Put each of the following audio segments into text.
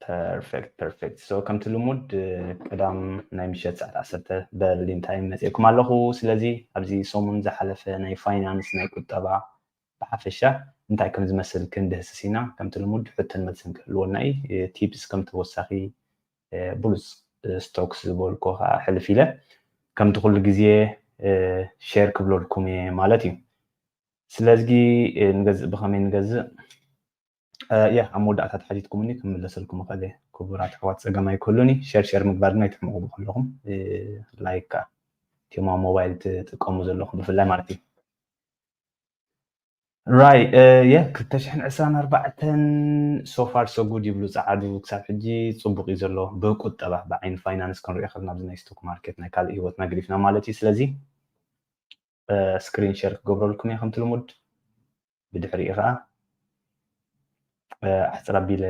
perfect perfect so ከምቲ ልሙድ ቀዳም ናይ ምሸት ሰዓት ዓሰርተ በርሊን ታይም መፅእኩም ኣለኹ። ስለዚ ኣብዚ ሰሙን ዝሓለፈ ናይ ፋይናንስ ናይ ቁጠባ ብሓፈሻ እንታይ ከም ዝመስል ክንድህስስ ኢና። ከምቲ ልሙድ ሕቶን መልስን ክህልወና እዩ። ቲፕስ ከም ተወሳኺ ብሉፅ ስቶክስ ዝበልኮ ከዓ ሕልፍ ኢለ ከምቲ ኩሉ ግዜ ሸር ክብለልኩም እየ ማለት እዩ። ስለዚ ንገዝእ ብኸመይ ንገዝእ ያ ኣብ መወዳእታ ተሓቲትኩምኒ ክምለሰልኩም እኽእል እየ። ክቡራት ኣሕዋት ፀገም ኣይክህሉን እዩ። ሸር ሸር ምግባር ድማ ይትሕምቑ ከለኹም ላይክ ከዓ ቴማ ሞባይል ትጥቀሙ ዘለኹም ብፍላይ ማለት እዩ። ራይ የ ክልተ ሽሕን ዕስራን ኣርባዕተን so far so good ይብሉ ፀዓዱ ክሳብ ሕጂ ፅቡቅ እዩ ዘሎ ብቁጠባ ብዓይኒ ፋይናንስ ክንሪኦ ከለና ኣብዚ ናይ ስቶክ ማርኬት ናይ ካልእ ህይወትና ገዲፍና ማለት እዩ። ስለዚ ስክሪን ሸር ክገብረልኩም እየ ከምቲ ልሙድ። ብድሕሪኡ ከዓ ኣሕፅር ኣቢለ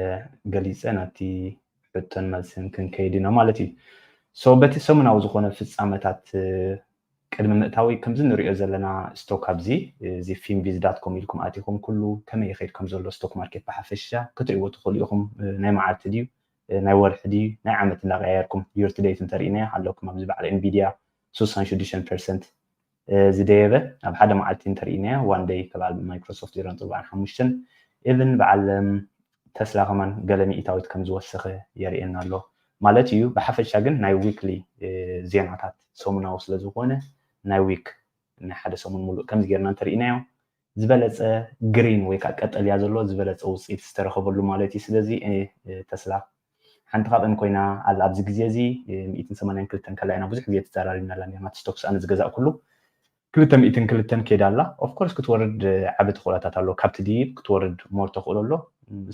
ገሊፀ ናብቲ ሕቶን መልስን ክንከይድ ኢና ማለት እዩ። so በቲ ሰሙናዊ ዝኾነ ፍፃመታት ቅድሚ ምእታዊ ከምዚ ንሪኦ ዘለና ስቶክ ኣብዚ እዚ ፊንቪዝ ዳት ኮም ኢልኩም ኣቲኹም ኩሉ ከመይ ይኸይድ ከም ዘሎ ስቶክ ማርኬት ብሓፈሻ ክትሪእዎ ትኽእሉ ኢኹም። ናይ መዓልቲ ድዩ ናይ ወርሒ ድዩ ናይ ዓመት እንዳቀያየርኩም year to date እንተሪእናዮ ኣለኩም ኣብዚ በዓል ኤንቪድያ ስሳን ሽዱሽተን ፐርሰንት ዝደየበ ኣብ ሓደ መዓልቲ እንተሪእናዮ one day ከባቢ ማይክሮሶፍት ዜሮ ነጥቢ ኣርባዓን ሓሙሽተን even በዓል ተስላ ከማን ገለ ሚእታዊት ከም ዝወሰኸ የርእየና ኣሎ ማለት እዩ። ብሓፈሻ ግን ናይ ዊክሊ ዜናታት ሰሙናዊ ስለዝኾነ ናይ ዊክ ናይ ሓደ ሰሙን ሙሉእ ከምዚ ጌርና እንተሪእናዮ ዝበለፀ ግሪን ወይ ከዓ ቀጠልያ ዘሎ ዝበለፀ ውፅኢት ዝተረኸበሉ ማለት እዩ። ስለዚ ተስላ ሓንቲ ካብአን ኮይና ኣላ ኣብዚ ግዜ እዚ ሚእትን ሰማንያን ክልተን ከላ ኢና ብዙሕ ግዜ ተዘራሪብናላ ነርና እቲ ስቶክስ ኣነ ዝገዛእኩሉ ክልተ ሚእትን ክልተን ከይዳ ኣላ። ኦፍኮርስ ክትወርድ ዓቢ ተኽእሎታት ኣሎ ካብቲ ድይብ ክትወርድ ሞር ተኽእሎ ኣሎ።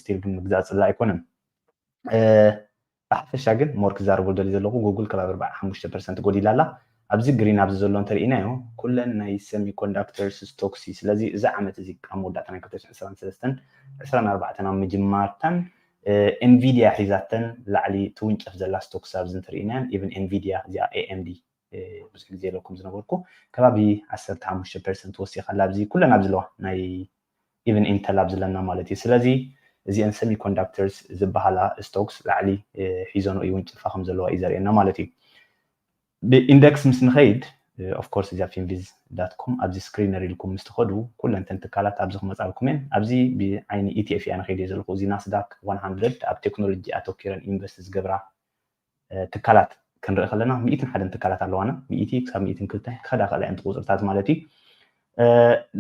ስቲል ግን ምግዛእ ፅላእ ኣይኮነን። ብሓፈሻ ግን ሞር ክዛረበሉ ደልዩ ዘለኹ ጉግል ከባቢ ኣርባዓ ሓሙሽተ ፐርሰንት ጎዲላ ኣላ። ኣብዚ ግሪን ኣብዚ ዘሎ እንተሪኢናዮ ኩለን ናይ ሰሚኮንዳክተርስ ስቶክስ እዩ። ስለዚ እዚ ዓመት እዚ ካብ መወዳእታ ናይ ክልተ ሽሕን ዕስራን ሰለስተን ዕስራን ኣርባዕተን ኣብ ምጅማርታን ኤንቪድያ ሒዛተን ላዕሊ ትውንጨፍ ዘላ ስቶክስ ኣብዚ እንተሪኢናያን ኢቨን ኤንቪድያ እዚኣ ኤኤምዲ ብዙሕ ግዜ ኢለኩም ዝነበርኩ ከባቢ ዓሰርተ ሓሙሽተ ፐርሰንት ወሲኻ ኣላ ኣብዚ ኩለን ኣብ ዝለዋ ናይ ኢቨን ኢንተል ኣብ ዝለና ማለት እዩ። ስለዚ እዚአን ሰሚኮንዳክተርስ ዝበሃላ ስቶክስ ላዕሊ ሒዘንኦ ይውንጭፋ ከም ዘለዋ እዩ ዘርእየና ማለት እዩ። ብኢንደክስ ምስ ንኸይድ ኦፍኮርስ እዚኣ ፊንቪዝ ዳት ኮም ኣብዚ ስክሪነር ኢልኩም ምስ ትኸዱ ኩለንተን ትካላት ኣብዚ ክመፃልኩም እየን። ኣብዚ ብዓይኒ ኢቲኤፍ እያ ንኸይድ እየ ዘለኹ። እዚ ናስዳክ ዋን ሃንድረድ ኣብ ቴክኖሎጂ ኣተኪረን ኢንቨስት ዝገብራ ትካላት ክንርኢ ከለና ሚእትን ሓደን ትካላት ኣለዋና። ሚእቲ ክሳብ ሚእትን ክልተን ክኸዳ ከላ እየን ቁፅርታት ማለት እዩ።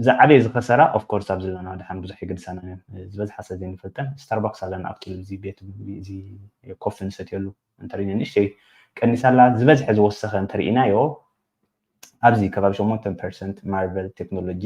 ዝዓበየ ዝኸሰራ ኦፍኮርስ ኣብ ዘለና ድሓን ብዙሕ የገድሳና ዝበዝሓ ሰብ ዘይንፈልጠን ስታርባክስ ኣለና ኣብቲ እዚ ቤት እዚ ኮፊ ንሰትየሉ እንተሪእና ንእሽተይ ቀኒሳላ ዝበዝሐ ዝወሰኸ እንተሪኢናዮ ኣብዚ ከባቢ ሸሞንተ ፐርሰንት ማርቨል ቴክኖሎጂ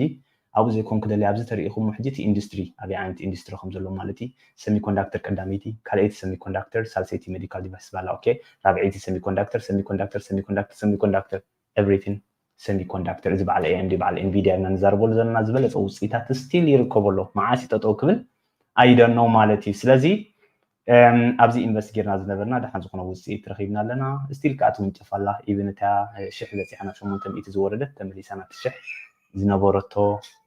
ኣብኡ ዘይኮን ክደልያ ኣብዚ ተሪኢኹም ሕጂ እቲ ኢንዱስትሪ ኣበይ ዓይነት ኢንዱስትሪ ከም ዘሎ ማለት እዩ። ሰሚኮንዳክተር ቀዳመይቲ ካልኣይቲ ሰሚኮንዳክተር ሳልሰይቲ ሜዲካል ዲቫይስ ባላ ኦኬ ራብዐይቲ ሰሚኮንዳክተር ሰሚኮንዳክተር ሰሚኮንዳክተር ሰሚኮንዳክተር ኤቭሪቲን ሰሚኮንዳክተር እዚ በዓል ኤኤምዲ በዓል ኤንቪድያ ኢና ንዛረበሉ ዘለና ዝበለፀ ውፅኢታት ስቲል ይርከቦ ኣሎ። መዓስ እዩ ጠጠው ክብል ኣይደኖ ማለት እዩ። ስለዚ ኣብዚ ኢንቨስት ጌርና ዝነበርና ደሓን ዝኾነ ውፅኢት ረኺብና ኣለና። ስቲል ከዓ ትውንጨፍ ኣላ ኢቭን እታ ሽሕ በፂሓ ናብ ሸሞንተ ሚእቲ ዝወረደት ተመሊሳ ናብቲ ሽሕ ዝነበረቶ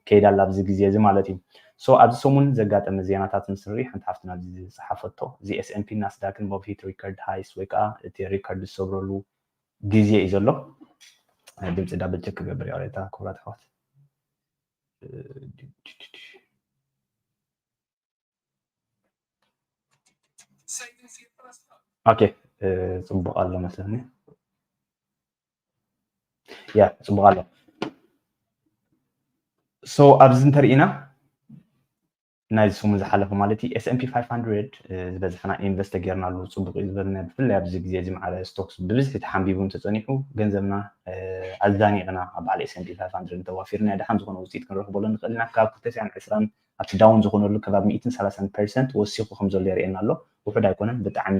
ከይዳ ኣላ ኣብዚ ግዜ እዚ ማለት እዩ። ሶ ኣብዚ ሰሙን ዘጋጠመ ዜናታት ምስ ንርኢ ሓንቲ ሓፍትና ኣብዚ ዝፀሓፈቶ እዚ ኤስኤንፒ ናስዳክን ቦብ ሂት ሪከርድ ሃይስ ወይ ከዓ እቲ ሪከርድ ዝሰብረሉ ግዜ እዩ ዘሎ። ድምፂ ዳብል ቸክ ክገብር ይቕሬታ ክቡራት ኣሕዋት። ኦኬ ፅቡቅ ኣሎ መስለኒ። ያ ፅቡቅ ኣሎ። ሶ ኣብዚ እንተሪኢና ናይዚ ሰሙን ዝሓለፈ ማለት እዩ ኤስኤንፒ ፋይቭ ሃንድረድ ዝበዝሕና ኢንቨስት ተጌርናሉ ፅቡቅ እዩ ዝበልና ብፍላይ ኣብዚ ግዜ እዚ ማዕረ ስቶክስ ብብዝሒ ተሓንቢቡ እንተፀኒሑ ገንዘብና ኣዛኒቕና ኣብ በዓል ኤስኤንፒ ፋይቭ ሃንድረድ እንተዋፊርና ድሓን ዝኾነ ውፅኢት ክንረኽበሉ ንኽእል ኢና። ካብ ክልተ ሽሕን ዕስራን ኣብቲ ዳውን ዝኾነሉ ከባቢ ሚእትን ሰላሳን ፐርሰንት ወሲኹ ከም ዘሎ የርእየና ኣሎ። ውሑድ ኣይኮነን ብጣዕሚ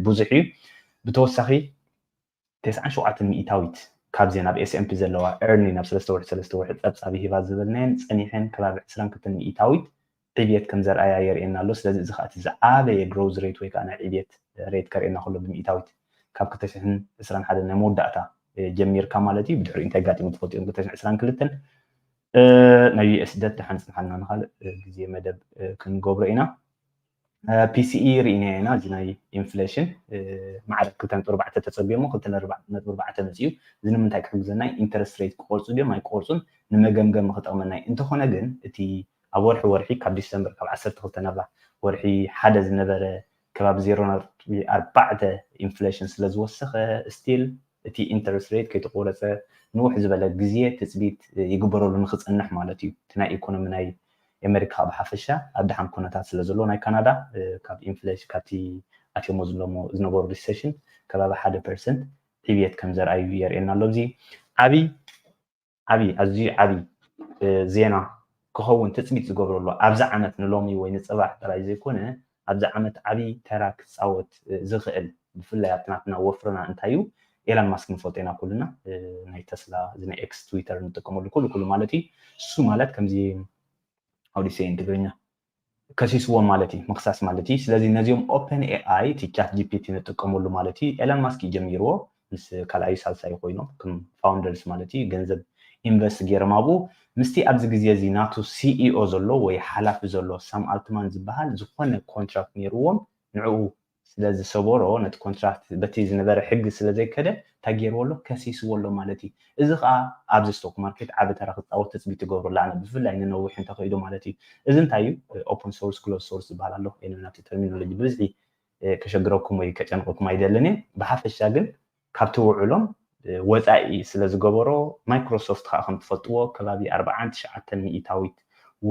ብዙሕ እዩ። ብተወሳኺ ተስዓን ሸውዓተን ሚእታዊት ካብዘን ኣብ ኤስኤንፒ ዘለዋ ኤርኒ ናብ ሰለስተ ወርሒ ሰለስተ ወርሒ ፀብፃቢ ሂባ ዝበልናየን ፀኒሐን ከባቢ ዕስራን ክልተን ሚእታዊት ዕብየት ከም ዘርኣያ የርእየና ኣሎ። ስለዚ እዚ ከዓ እቲ ዝዓበየ ግሮዝ ሬት ወይ ከዓ ናይ ዕብየት ሬት ከርእየና ከሎ ብሚእታዊት ካብ ክልተ ሽሕን ዕስራን ሓደን ናይ መወዳእታ ጀሚርካ ማለት እዩ። ብድሕሪኡ እንታይ ኣጋጢሙ ትፈልጡ እዮም። ክልተ ሽሕን ዕስራን ክልተን ናይ ዩኤስ ደት ደሓን ፅንሓልና ንካልእ ግዜ መደብ ክንገብሮ ኢና። ፒሲኢ ርኢና ኢና። እዚ ናይ ኢንፍሌሽን ማዕረ ክልተ ነጥቢ ኣርባዕተ ተፀቢዮሞ ክልተ ነጥቢ ኣርባዕተ መፅኡ። እዚ ንምንታይ ክሕግዘና? ኢንተረስት ሬት ክቆርፁ ድዮም ኣይቆርፁን ንመገምገሚ ክጠቕመና እዩ። እንተኾነ ግን እቲ ኣብ ወርሒ ወርሒ ካብ ዲሰምበር ካብ ዓሰርተ ክልተ ናብራ ወርሒ ሓደ ዝነበረ ከባቢ ዜሮ ነጥቢ ኣርባዕተ ኢንፍሌሽን ስለ ዝወሰኸ ስቲል እቲ ኢንተረስት ሬት ከይተቆረፀ ንውሕ ዝበለ ግዜ ትፅቢት ይግበረሉ ንክፀንሕ ማለት እዩ። እቲ ናይ ኢኮኖሚ ናይ ኣሜሪካ ብሓፈሻ ኣብ ደሓን ኩነታት ስለ ዘሎ ናይ ካናዳ ካብ ኢንፍሌሽን ካብቲ ኣትዮሞ ዝነበሩ ሪሴሽን ከባቢ ሓደ ፐርሰንት ዕብየት ከም ዘርኣዩ የርእየና ኣሎ። እዚ ዓብይ ዓብይ ኣዝዩ ዓብይ ዜና ክኸውን ትፅቢት ዝገብረሉ ኣብዚ ዓመት ንሎሚ ወይ ንፅባሕ ጥራይ ዘይኮነ ኣብዚ ዓመት ዓብይ ተራ ክፃወት ዝኽእል ብፍላይ ኣብቲ ናትና ወፍርና እንታይ እዩ? ኤላን ማስክ ንፈልጦ ኢና ኩልና፣ ናይ ተስላ እዚ ናይ ኤክስ ትዊተር ንጥቀመሉ ኩሉ ኩሉ ማለት እዩ። እሱ ማለት ከምዚ how do you say in ትግርኛ ከሲስዎም ማለት እዩ፣ ምኽሳስ ማለት እዩ። ስለዚ ነዚኦም ኦፐን ኤኣይ እቲ ቻት ጂፒቲ ንጥቀመሉ ማለት እዩ ኤላን ማስክ እዩ ጀሚርዎ ምስ ካልኣዩ ሳልሳዩ ኮይኖም ከም ፋውንደርስ ማለት እዩ ገንዘብ ኢንቨስት ገይሮም ኣብኡ ምስቲ ኣብዚ ግዜ እዚ ናቱ ሲኢኦ ዘሎ ወይ ሓላፊ ዘሎ ሳም ኣልትማን ዝበሃል ዝኾነ ኮንትራክት ነይርዎም ንዕኡ ስለ ዝሰበሮ ነቲ ኮንትራክት በቲ ዝነበረ ሕጊ ስለ ዘይከደ እንታይ ገይርዎ ኣሎ ከሲስዎ ኣሎ ማለት እዩ። እዚ ከዓ ኣብዚ ስቶክ ማርኬት ዓቢ ተራ ክፃወት ትፅቢት ትገብሩ ኣላ ብፍላይ ንነዊሕ እንተኸይዱ ማለት እዩ። እዚ እንታይ እዩ? ኦፕን ሶርስ ክሎዝ ሶርስ ዝበሃል ኣሎ ናብቲ ተርሚኖሎጂ ብብዝሒ ከሸግረኩም ወይ ከጨንቀኩም ኣይደልን እየ። ብሓፈሻ ግን ካብቲ ውዕሎም ወፃኢ ስለ ዝገበሮ ማይክሮሶፍት ከዓ ከም ትፈልጥዎ ከባቢ ኣርባዓን ትሽዓተን ሚእታዊት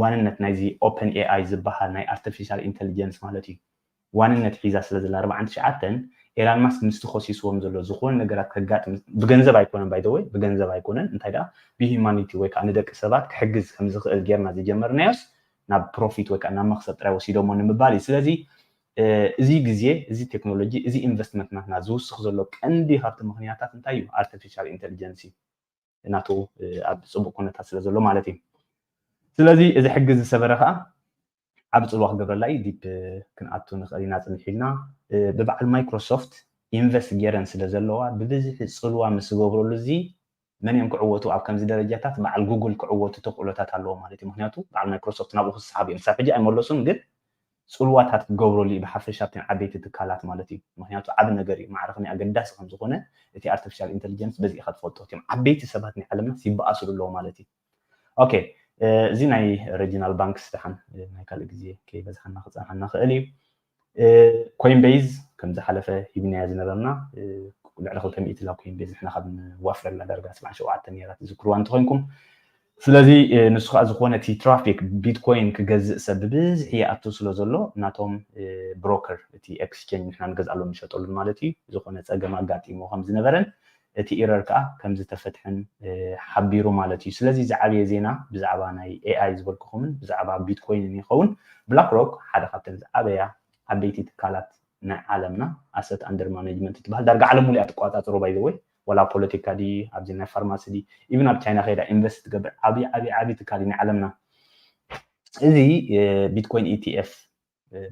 ዋንነት ናይዚ ኦፐን ኤኣይ ዝበሃል ናይ ኣርቲፊሻል ኢንቴሊጀንስ ማለት እዩ ዋንነት ሒዛ ስለ ዘላ ኣርባዓን ትሽዓተን ኤላን ማስክ ምስቲ ከሲስዎም ዘሎ ዝኾነ ነገራት ከጋጥም ብገንዘብ ኣይኮነን ባይደወይ ብገንዘብ ኣይኮነን እንታይ ደኣ ብሂማኒቲ ወይ ከዓ ንደቂ ሰባት ክሕግዝ ከም ዝኽእል ጌርና ዝጀመርናዮስ ናብ ፕሮፊት ወይ ከዓ ናብ መክሰብ ጥራይ ወሲዶሞ ንምባል እዩ። ስለዚ እዚ ግዜ እዚ ቴክኖሎጂ እዚ ኢንቨስትመንት ናትና ዝውስኽ ዘሎ ቀንዲ ካብቲ ምክንያታት እንታይ እዩ? ኣርቲፊሻል ኢንቴሊጀንስ እዩ ናቱ ኣብ ፅቡቅ ኩነታት ስለ ዘሎ ማለት እዩ። ስለዚ እዚ ሕጊ ዝሰበረ ከዓ ዓብ ፅልዋ ክገብረላ እዩ። ዲፕ ክንኣቱ ንኽእል ኢና ፅንሕ ኢልና ብበዓል ማይክሮሶፍት ኢንቨስት ገይረን ስለ ዘለዋ ብብዝሒ ፅልዋ ምስ ዝገብረሉ እዚ መን እዮም ክዕወቱ ኣብ ከምዚ ደረጃታት በዓል ጉግል ክዕወቱ ተኽእሎታት ኣለዎ ማለት እዩ። ምክንያቱ በዓል ማይክሮሶፍት ናብኡ ክስሓቡ እዮም። ክሳብ ሕጂ ኣይመለሱን፣ ግን ፅልዋታት ክገብረሉ እዩ ብሓፈሻ ኣብተን ዓበይቲ ትካላት ማለት እዩ። ምክንያቱ ዓብ ነገር እዩ፣ ማዕረ ከመይ ኣገዳሲ ከም ዝኾነ እቲ ኣርቲፊሻል ኢንተሊጀንስ በዚ ኢኻ ትፈልጦ። እቲም ዓበይቲ ሰባት ናይ ዓለምና ይበኣስሉ ኣለዉ ማለት እዩ። ኦኬ፣ እዚ ናይ ሪጂናል ባንክስ ደሓን ናይ ካልእ ግዜ ከይበዝሓና ክፀንሓና ክእል እዩ። ኮይን ቤዝ ከም ዝሓለፈ ሂብናዮ ዝነበርና ልዕሊ ክልተ ሚእቲ ላ ኮይን ቤዝ ንሕና ካብ ንዋፍረላ ዳርጋ ሰብዓን ሸውዓተን ነይራ ትዝክርዋ እንተኮይንኩም። ስለዚ ንሱ ከዓ ዝኾነ እቲ ትራፊክ ቢትኮይን ክገዝእ ሰብ ብብዝሒ ይኣቱ ስለ ዘሎ ናቶም ብሮከር እቲ ኤክስቼንጅ ንሕና ንገዝኣሉ ንሸጠሉን ማለት እዩ ዝኾነ ፀገም ኣጋጢሞ ከም ዝነበረን እቲ ኢረር ከዓ ከም ዝተፈትሐን ሓቢሩ ማለት እዩ። ስለዚ ዝዓበየ ዜና ብዛዕባ ናይ ኤኣይ ዝበልኩኹምን ብዛዕባ ቢትኮይንን ይኸውን። ብላክ ሮክ ሓደ ካብተን ዝዓበያ ዓበይቲ ትካላት ናይ ዓለምና ኣሰት ኣንደር ማኔጅመንት ትበሃል ዳርጋ ዓለም ሙሉኣ ትቋፃፅሮ ባይዘወይ ወላ ፖለቲካ ድዩ ኣብዚ ናይ ፋርማሲ ድዩ ኢቭን ኣብ ቻይና ከይዳ ኢንቨስት ትገብር ዓብዪ ዓብዪ ዓብዪ ትካል እዩ ናይ ዓለምና። እዚ ቢትኮይን ኢቲኤፍ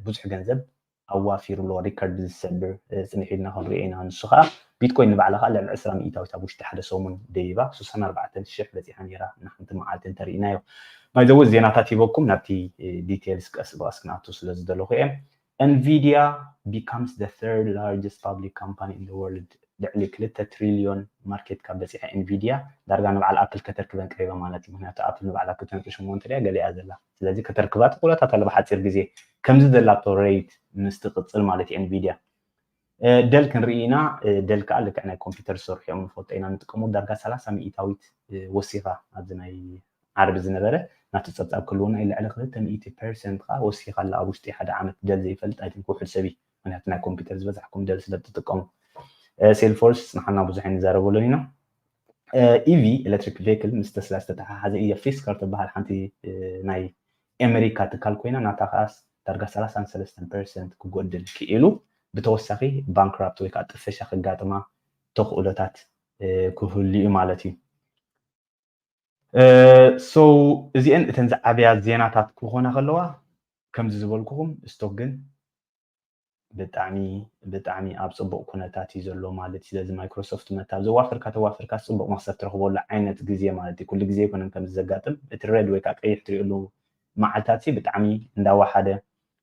ብዙሕ ገንዘብ ኣዋፊሩ ኣሎ ሪከርድ ዝሰብር ፅንሕ ኢልና ክንሪኦ ኢና። ንሱ ከዓ ቢትኮይን ንባዕላ ከዓ ልዕሊ ዕስራ ሚእታዊት ኣብ ውሽጢ ሓደ ሰሙን ደይባ ስሳን ኣርባዕተን ሽሕ በፂሓ ነይራ ንሓንቲ መዓልቲ እንተርኢናዮ። ባይዘወ ዜናታት ሂበኩም ናብቲ ዲቴልስ ቀስ ብቀስ ክንኣቱ ስለ ዝደለኹ እየ። Nvidia becomes the third largest public company in the world ልዕሊ ክልተ ትሪልዮን ማርኬት ካብ በፂሐ ኤንቪዲያ ዳርጋ ንበዓል ኣፕል ከተርክበን ቀሪባ ማለት እዩ። ምክንያቱ ኣፕል ንባዕላ ክልተ ነጥቢ ሸሞንተ ድያ ገሊኣ ዘላ ስለዚ ከተርክባ ተኽእሎታት ኣሎ ብሓፂር ግዜ ከምዚ ዘላቶ ሬት ምስ ትቅፅል ማለት እዩ ኤንቪዲያ። ደል ክንርኢ ኢና። ደል ከዓ ልክዕ ናይ ኮምፒውተር ዝሰርሑ እዮም ንፈልጦ ኢና ንጥቀሙ ዳርጋ ሰላሳ ሚእታዊት ወሲኻ ኣብዚ ናይ ዓርቢ ዝነበረ ናቱ ፀብፃብ ክህልወና እዩ ልዕሊ ክልተ ሚእቲ ፐርሰንት ከዓ ወሲኻ ኣላ ኣብ ውሽጢ ሓደ ዓመት ደል ዘይፈልጥ ኣይትን ክውሕድ ሰብ እዩ። ምክንያቱ ናይ ኮምፒውተር ዝበዛሕኩም ደል ስለ ትጥቀሙ። ሴልፎርስ ንሓና ብዙሕ ኣይንዛረበሉን ኢና። ኢቪ ኤሌክትሪክ ቬክል ምስ ተስላ ዝተተሓሓዘ ኢያ ፊስካር ትበሃል ሓንቲ ናይ ኤመሪካ ትካል ኮይና ናታ ከዓስ ዳርጋ ሰላሳን ሰለስተን ፐርሰንት ክጎድል ክኢሉ ብተወሳኺ ባንክራፕት ወይ ከዓ ጥፈሻ ከጋጥማ ተኽእሎታት ክህሉ እዩ ማለት እዩ። ሶ እዚአን እተን ዝዓበያ ዜናታት ክኾና ከለዋ ከምዚ ዝበልኩኹም ስቶክ ግን ብጣዕሚ ብጣዕሚ ኣብ ፅቡቅ ኩነታት እዩ ዘሎ ማለት እዩ። ስለዚ ማይክሮሶፍት መታ ዘዋፍርካ ተዋፍርካ ፅቡቅ መክሰብ ትረክበሉ ዓይነት ግዜ ማለት እዩ። ኩሉ ግዜ ይኮነን ከምዚ ዘጋጥም እቲ ሬድ ወይ ከዓ ቀይሕ ትሪእሉ መዓልታት ብጣዕሚ እንዳዋሓደ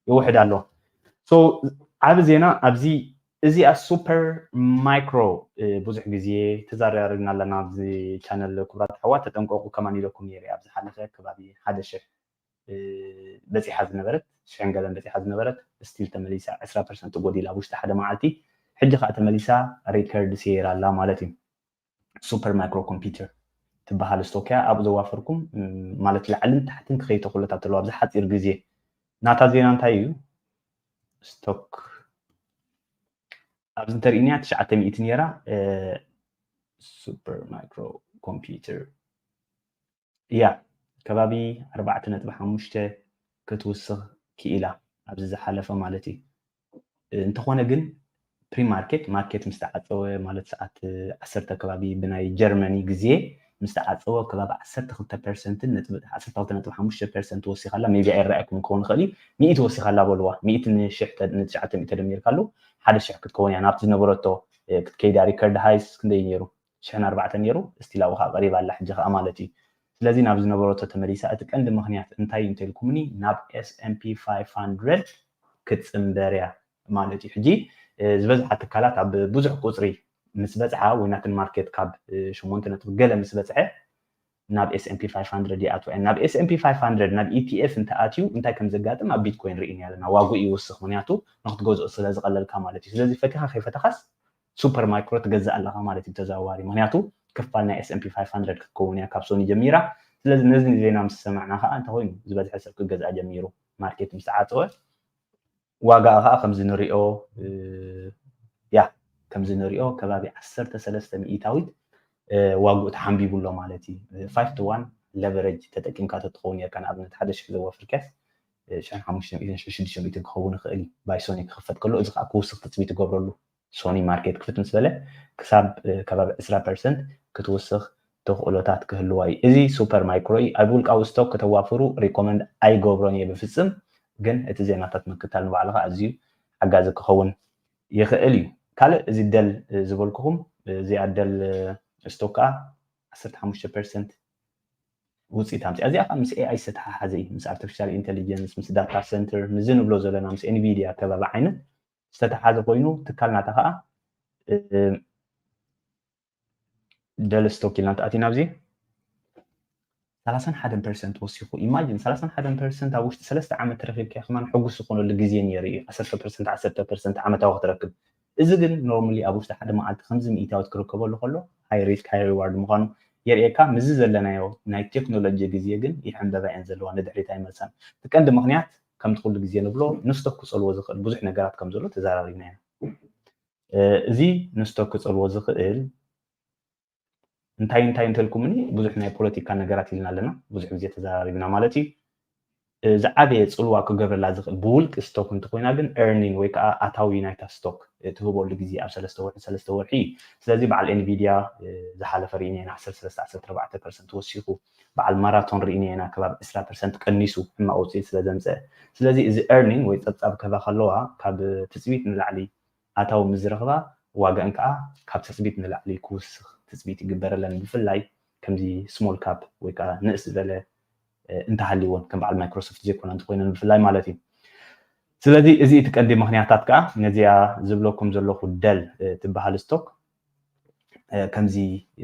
ይውሕድ ኣሎ። ዓብ ዜና ኣብዚ እዚኣ ሱፐር ማይክሮ ብዙሕ ግዜ ተዛራሪብና ኣለና ኣብዚ ቻነል። ክቡራት ኣሕዋት ተጠንቀቑ ከማን ኢለኩም ነይረ ኣብ ዝሓለፈ ከባቢ ሓደ ሽሕ በፂሓ ዝነበረት ሽሕን ገለን በፂሓ ዝነበረት ስቲል ተመሊሳ ዕስራ ፐርሰንት ጎዲላ ውሽጢ ሓደ መዓልቲ። ሕጂ ከዓ ተመሊሳ ሪከርድ ስየራ ኣላ ማለት እዩ። ሱፐር ማይክሮ ኮምፒውተር ትበሃል ስቶክ እያ። ኣብኡ ዘዋፈርኩም ማለት ላዕልን ታሕትን ክኸይተኩለት ኣብ ተለዋ ኣብዚ ሓፂር ግዜ ናታ ዜና እንታይ እዩ? ስቶክ ኣብዚ እንተርእንያ ትሽዓተ ሚእቲ ነይራ። ሱፐር ማይክሮ ኮምፒውተር እያ ከባቢ ኣርባዕተ ነጥቢ ሓሙሽተ ክትውስኽ ክኢላ ኣብዚ ዝሓለፈ ማለት እዩ። እንተኾነ ግን ፕሪማርኬት ማርኬት ምስ ተዓፀወ ማለት ሰዓት ዓሰርተ ከባቢ ብናይ ጀርመኒ ግዜ ምስ ተዓፀወ ከባቢ ዓሰርተ ክልተ ፐርሰንትን ነጥቢ ዓሰርተ ክልተ ነጥቢ ሓሙሽተ ፐርሰንት ወሲኻላ። ሜቢ ኣይረኣየኩም ክኸውን ይኽእል እዩ። ሚእቲ ወሲኻላ በልዋ። ሚእቲ ንሽሕ ንትሽዓተ ሚእቲ ተደሚርካሉ ሓደ ሽሕ ክትከውን እያ ናብቲ ዝነበረቶ ክትከይዳ። ሪከርድ ሃይስ ክንደይ ነይሩ? ሽሕን ኣርባዕተ ነይሩ። ስቲል ኣብኡ ከዓ ቀሪባ ኣላ ሕጂ ከዓ ማለት እዩ። ስለዚ ናብ ዝነበረቶ ተመሊሳ። እቲ ቀንዲ ምኽንያት እንታይ እዩ እንተልኩምኒ ናብ S&P five hundred ክትፅምበር እያ ማለት እዩ። ሕጂ ዝበዝሓ ትካላት ኣብ ብዙሕ ቁፅሪ ምስ በፅሓ ወይ ናትን ማርኬት ካብ ሸሞንተ ነጥቢ ገለ ምስ በፅሐ ናብ S&P five hundred ይኣትዋ እየን። ናብ S&P five hundred ናብ ኢቲኤፍ እንተኣትዩ እንታይ ከም ዘጋጥም ኣብ ቢትኮይን ርኢና ኣለና። ዋግኡ ይውስኽ፣ ምክንያቱ ንክትገዝኦ ስለ ዝቐለልካ ማለት እዩ። ስለዚ ፈቲኻ ከይፈተኻስ ሱፐር ማይክሮ ትገዝእ ኣለኻ ማለት እዩ ብተዘዋዋሪ፣ ምክንያቱ ክፋል ናይ S&P five hundred ክትከውን እያ ካብ ሶኒ ጀሚራ። ስለዚ ነዚ ዜና ምስ ሰማዕና ከዓ እንተኮይኑ ዝበዝሐ ሰብ ክገዝኣ ጀሚሩ ማርኬት ምስ ተዓፀወ ዋጋኣ ከዓ ከምዚ ንሪኦ ያ ከምዚ ንሪኦ ከባቢ ዓሰርተ ሰለስተ ሚእታዊት ዋግኡ ተሓንቢቡ ኣሎ ማለት እዩ። ፋይቭ to one leverage ተጠቂምካ ተትኸውን ነርካ ንኣብነት ሓደ ሽሕ ዘዋፍርካስ ሽሕን ሓሙሽተ ሚእትን ሽሕን ሽዱሽተ ሚእትን ክኸውን ይኽእል እዩ ባይ ሶኒ ክኽፈት ከሎ እዚ ከዓ ክውስኽ ትፅቢት ትገብረሉ። ሶኒ ማርኬት ክፍት ምስ በለ ክሳብ ከባቢ ዕስራ ፐርሰንት ክትውስኽ ተኽእሎታት ክህልዋ እዩ። እዚ ሱፐር ማይክሮ እዩ። ኣብ ውልቃዊ ስቶክ ከተዋፍሩ ሪኮመንድ ኣይገብሮን እየ ብፍፅም፣ ግን እቲ ዜናታት ምክታል ንባዕልኻ ኣዝዩ ሓጋዚ ክኸውን ይኽእል እዩ። ካልእ እዚ ደል ዝበልኩኹም እዚኣ ደል ስቶክ ከዓ ዓሰርተ ሓሙሽተ ፐርሰንት ውፅኢት ኣምፅኣ። እዚኣ ከዓ ምስ ኤኣይ ዝተተሓሓዘ እዩ። ምስ ኣርቲፊሻል ኢንቴሊጀንስ፣ ምስ ዳታ ሰንተር፣ ምስዚ ንብሎ ዘለና ምስ ኤንቪድያ ከባቢ ዓይነት ዝተተሓዘ ኮይኑ ትካል ናታ ከዓ ደል ስቶክ ኢልና እንተኣቲና ኣብዚ ሰላሳን ሓደን ፐርሰንት ወሲኹ። ኢማጂን ሰላሳን ሓደን ፐርሰንት ኣብ ውሽጢ ሰለስተ ዓመት ተረኪብካዮ ከማን ሕጉስ ዝኾነሉ ግዜ ነይሩ እዩ። ዓሰርተ ፐርሰንት ዓሰርተ ፐርሰንት ዓመታዊ ክትረክብ። እዚ ግን ኖርማሊ ኣብ ውሽጢ ሓደ መዓልቲ ከምዚ ሚእታዊት ክርከበሉ ከሎ ሃይ ሪስክ ሃይ ሪዋርድ ምዃኑ የርእየካ። ምስዚ ዘለናዮ ናይ ቴክኖሎጂ ግዜ ግን ይሕንበባ እየን ዘለዋ፣ ንድሕሪት ኣይመልሳን። እቲ ቀንዲ ምኽንያት ከምቲ ኩሉ ግዜ ንብሎ ንስቶክ ክፀልዎ ዝኽእል ብዙሕ ነገራት ከም ዘሎ ተዘራሪብና ኢና። እዚ ንስቶክ ክፀልዎ ዝኽእል እንታይ እንታይ እንተልኩምኒ ብዙሕ ናይ ፖለቲካ ነገራት ኢልና ኣለና፣ ብዙሕ ግዜ ተዘራሪብና ማለት እዩ። ዝዓበየ ፅልዋ ክገብረላ ዝኽእል ብውልቂ ስቶክ እንተኮይና ግን ኤርኒን ወይ ከዓ ኣታዊ ናይታ ስቶክ ትህበሉ ግዜ ኣብ ሰለስተ ወርሒ ሰለስተ ወርሒ እዩ። ስለዚ በዓል ኤንቪድያ ዝሓለፈ ርኢና ኢና ዓሰርተ ሰለስተ ዓሰርተ ኣርባዕተ ፐርሰንት ወሲኹ፣ በዓል ማራቶን ርኢና ኢና ከባቢ ዕስራ ፐርሰንት ቀኒሱ ሕማቕ ውፅኢት ስለ ዘምፀአ። ስለዚ እዚ ኤርኒን ወይ ፀብፃብ ክህባ ከለዋ ካብ ትፅቢት ንላዕሊ ኣታዊ ምስ ዝረኽባ ዋጋኣን ከዓ ካብ ትፅቢት ንላዕሊ ክውስኽ ትፅቢት ይግበረለን። ብፍላይ ከምዚ ስሞል ካፕ ወይ ከዓ ንእስ ዝበለ እንተሃልይወን ከም በዓል ማይክሮሶፍት ዘይኮነ እንተኮይነን ብፍላይ ማለት እዩ። ስለዚ እዚ እቲ ቀንዲ ምክንያታት ከዓ ነዚኣ ዝብለኩም ዘለኹ ደል ትበሃል ስቶክ ከምዚ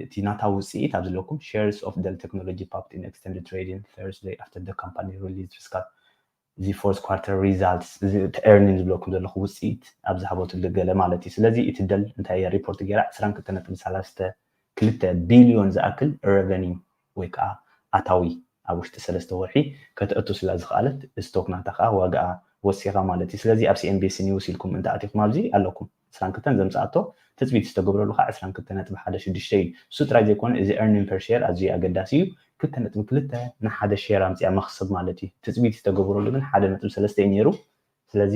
እቲ ናታ ውፅኢት ኣብ ዘለኩም shares of Dell Technology popped in extended trading Thursday after the company released fiscal እዚ fourth quarter results እዚ እቲ earning ዝብለኩም ዘለኹ ውፅኢት ኣብ ዝሃበትሉ ገለ ማለት እዩ። ስለዚ እቲ ደል እንታይ እያ ሪፖርት ገይራ ዕስራን ክልተ ነጥቢ ሰላስተ ክልተ ቢልዮን ዝኣክል revenue ወይ ከዓ ኣታዊ ኣብ ውሽጢ ሰለስተ ወርሒ ከተእቱ ስላ ዝኽኣለት ስቶክ ናታ ከዓ ዋጋኣ ወሲኻ ማለት እዩ። ስለዚ ኣብ CNBC news ኢልኩም እንተኣቲኹም ኣብዚ ኣለኩም ዕስራን ክልተን ዘምፅኣቶ ትፅቢት ዝተገብረሉ ከዓ ዕስራን ክልተ ነጥቢ ሓደ ሽዱሽተ እዩ። እሱ ጥራይ ዘይኮነ እዚ earning per share ኣዝዩ ኣገዳሲ እዩ። ክልተ ነጥቢ ክልተ ንሓደ ሼር ኣምፅኣ መኽስብ ማለት እዩ። ትፅቢት ዝተገብረሉ ግን ሓደ ነጥቢ ሰለስተ እዩ ነይሩ። ስለዚ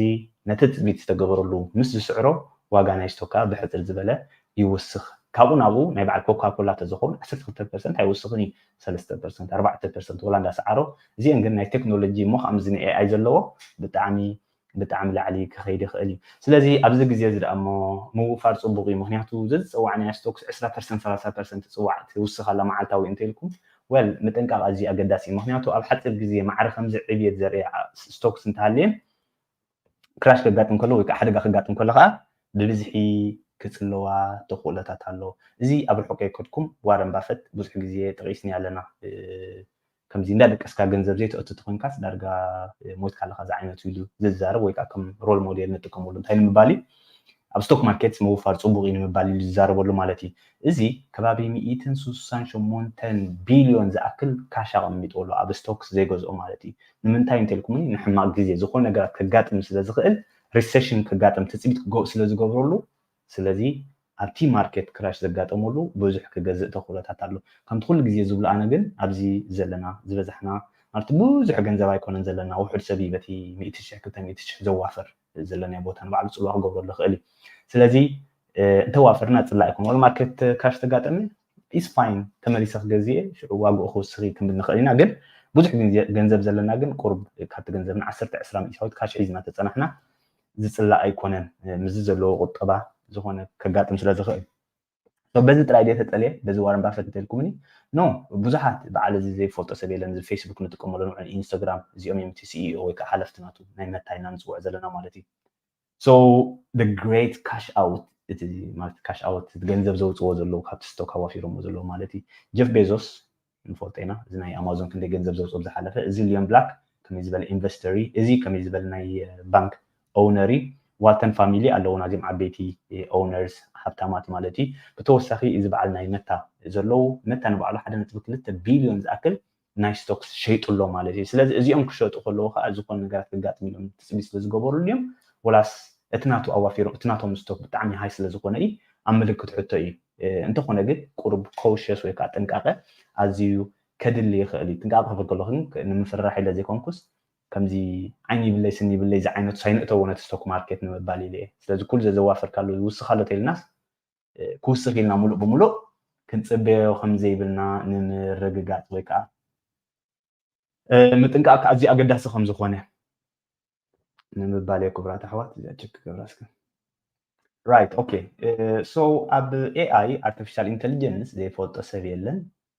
ነቲ ትፅቢት ዝተገበረሉ ምስ ዝስዕሮ ዋጋ ናይ ስቶካ ብሕፅር ዝበለ ይውስኽ። ካብኡ ናብኡ ናይ በዓል ኮካ ኮላ ተዝኸውን ዓሰርተ ክልተ ፐርሰንት ኣይውስኽን እዩ። ሰለስተ ፐርሰንት ኣርባዕተ ፐርሰንት ወላ እንዳሰዓሮ እዚአን ግን ናይ ቴክኖሎጂ እሞ ከምዚ ን ኤኣይ ዘለዎ ብጣዕሚ ብጣዕሚ ላዕሊ ክኸይድ ይኽእል እዩ። ስለዚ ኣብዚ ግዜ እዚ ደኣ እሞ ምውፋር ፅቡቕ እዩ። ምክንያቱ ዘዝፀዋዕናዮ ስቶክስ ዕስራ ፐርሰንት ሰላሳ ፐርሰንት ፅዋዕ ትውስኽ ኣላ መዓልታዊ እንተኢልኩም ወል ምጥንቃቕ ኣዝዩ ኣገዳሲ እዩ። ምክንያቱ ኣብ ሓፂር ግዜ ማዕረ ከምዚ ዕብየት ዘርኢ ስቶክስ እንተሃልየን ክራሽ ከጋጥም ከሎ ወይ ከዓ ሓደጋ ከጋጥም ከሎ ከዓ ብብዝሒ ክፅለዋ ተኽእሎታት ኣሎ። እዚ ኣብ ርሑቅ ከይከድኩም ዋረን ባፈት ብዙሕ ግዜ ጠቂስኒ ኣለና። ከምዚ እንዳደቀስካ ገንዘብ ዘይተእቱ ተኮንካስ ዳርጋ ሞትካ ኣለካ ዝዓይነቱ ኢሉ ዝዛረብ ወይ ከዓ ከም ሮል ሞዴል ንጥቀመሉ እንታይ ንምባል እዩ ኣብ ስቶክ ማርኬት ምውፋር ፅቡቅ እዩ ንምባል ኢሉ ዝዛረበሉ ማለት እዩ። እዚ ከባቢ ሚእትን ስሳን ሸሞንተን ቢልዮን ዝኣክል ካሽ ኣቐሚጡ ኣሎ ኣብ ስቶክስ ዘይገዝኦ ማለት እዩ። ንምንታይ እንተልኩምኒ ንሕማቅ ግዜ ዝኾነ ነገራት ከጋጥም ስለዝኽእል ሪሰሽን ከጋጥም ትፅቢት ክገብሩ ስለዝገብረሉ ስለዚ ኣብቲ ማርኬት ክራሽ ዘጋጠመሉ ብዙሕ ክገዝእ ተኽእሎታት ኣሎ። ከምቲ ኩሉ ግዜ ዝብሉ ኣነ ግን ኣብዚ ዘለና ዝበዛሕና ማለት ብዙሕ ገንዘብ ኣይኮነን ዘለና ውሑድ ሰብ እዩ በቲ ሚእቲ ሽሕ ክልተ ሚእቲ ሽሕ ዘዋፍር ዘለናዮ ቦታ ንባዕሉ ፅልዋ ክገብረሉ ይኽእል እዩ። ስለዚ እንተዋፈርና ፅላእ ይኮን ወላ ማርኬት ክራሽ ተጋጠመ ኢስ ፋይን ተመሊሰ ክገዝእ ሽዑ ዋግኡ ክውስኽ ክንብል ንኽእል ኢና ግን ብዙሕ ገንዘብ ዘለና ግን ቁርብ ካብቲ ገንዘብና ዓሰርተ ዕስራ ሚእታዊት ካሽ ሒዝና ተፀናሕና ዝፅላእ ኣይኮነን። ምስዚ ዘለዎ ቁጠባ ዝኾነ ከጋጥም ስለ ዝኽእል በዚ ጥራይ ድየ ተጠልየ በዚ ዋረን ባፈት እንተልኩምኒ ኖ ብዙሓት በዓል እዚ ዘይፈልጦ ሰብ የለን። እዚ ፌስቡክ ንጥቀመሉ ንዑ ኢንስታግራም እዚኦም እዮም እቲ ሲኢኦ ወይ ከዓ ሓለፍቲ ናቱ ናይ መታ ኢና ንፅውዕ ዘለና ማለት እዩ። So the great cash out እቲ ማለት ካሽ ኣውት ገንዘብ ዘውፅዎ ዘለዉ ካብቲ ስቶክ ኣዋፊሮሞ ዘለዉ ማለት እዩ። ጀፍ ቤዞስ ንፈልጦ ኢና እዚ ናይ ኣማዞን ክንደይ ገንዘብ ዘውፅኦ ዝሓለፈ እዚ ሊዮን ብላክ ከመይ ዝበለ ኢንቨስተር እዩ እዚ ከመይ ዝበለ ናይ ባንክ ኦውነር እዩ። ዋልተን ፋሚሊ ኣለውና እዚኦም ዓበይቲ ኦውነርስ ሃብታማት ማለት እዩ። ብተወሳኺ እዚ በዓል ናይ መታ ዘለዉ መታ ንባዕሉ ሓደ ነጥቢ ክልተ ቢልዮን ዝኣክል ናይ ስቶክስ ሸይጡ ኣሎ ማለት እዩ። ስለዚ እዚኦም ክሸጡ ከለዉ ከዓ ዝኾነ ነገራት ክጋጥም ኢሎም ትፅቢት ስለዝገበሩሉ እዮም ወላስ እቲ ናቱ ኣዋፊሮም እቲ ናቶም ስቶክ ብጣዕሚ ሃይ ስለዝኾነ እዩ ኣብ ምልክት ሕቶ እዩ። እንተኾነ ግን ቁሩብ ኮውሸስ ወይ ከዓ ጥንቃቐ ኣዝዩ ከድሊ ይኽእል እዩ። ጥንቃቐ ክብል ከለኹ ግን ንምፍርራሕ ኢለ ዘይኮንኩስ ከምዚ ዓይኒ ይብለይ ስኒ ይብለይ ዝዓይነቱ ሳይንእተዎ ነቲ ስቶክ ማርኬት ንምባል ኢለ እየ። ስለዚ ኩሉ ዘዘዋፈርካሉ ዝውስኻሎ ተኢልናስ ክውስኽ ኢልና ሙሉእ ብሙሉእ ክንፅበዮ ከምዘይብልና ንምርግጋፅ ወይ ከዓ ምጥንቃቕ ከዓ ኣዝዩ ኣገዳሲ ከም ዝኾነ ንምባል እየ። ክቡራት ኣሕዋት እዚኣ ቸክ ክገብራ እስከ። Right okay so ኣብ ኤኣይ ኣርቲፊሻል ኢንቴሊጀንስ ዘይፈልጦ ሰብ የለን።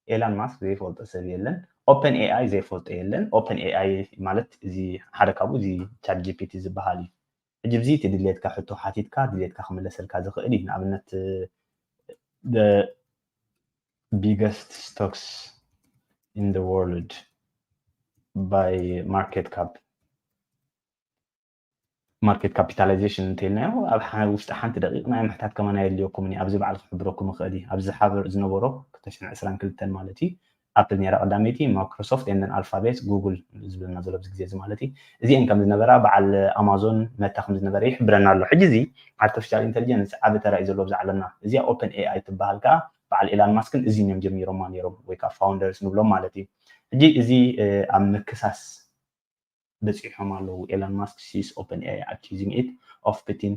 ኤላን ማስክ ዘይፈልጦ ሰብ የለን። ኦፐን ኤኣይ ዘይፈልጦ የለን። ኦፐን ኤኣይ ማለት እዚ ሓደ ካብኡ እዚ ቻት ጂፒቲ ዝበሃል እዩ። ሕጂ ብዚ እቲ ድሌትካ ሕቶ ሓቲትካ ድሌትካ ክምለሰልካ ዝኽእል እዩ። ንኣብነት biggest stocks in the world by market cap market capitalization እንተኢልናዮ ኣብ ውሽጢ ሓንቲ ደቂቕ ናይ ምሕታት ከማን ኣየድልየኩምን ኣብዚ በዓል ክሕብረኩም ይኽእል እዩ። ኣብዚ ሓበር ዝነበሮ ክልተ ሽሕን ዕስራን ክልተን ማለት እዩ ኣፕል ነይራ ቀዳመይቲ ማይክሮሶፍት ኤንደን ኣልፋቤት ጉግል ዝብለና ዘሎ ኣብዚ ግዜ እዚ ማለት እዩ። እዚአን ከም ዝነበራ በዓል ኣማዞን መታ ከም ዝነበረ ይሕብረና ኣሎ። ሕጂ እዚ ኣርቲፊሻል ኢንቴሊጀንስ ዓቢ ተራ እዩ ዘለዎ ኣብዚ ዓለምና። እዚኣ ኦፐን ኤኣይ ትበሃል ከዓ በዓል ኤላን ማስክን እዚን እዮም ጀሚሮማ ነይሮም ወይ ከዓ ፋውንደርስ ንብሎም ማለት እዩ። ሕጂ እዚ ኣብ ምክሳስ በፂሖም ኣለዉ። ኤላን ማስክ sis ኦፐን ኤኣይ accusing it of putting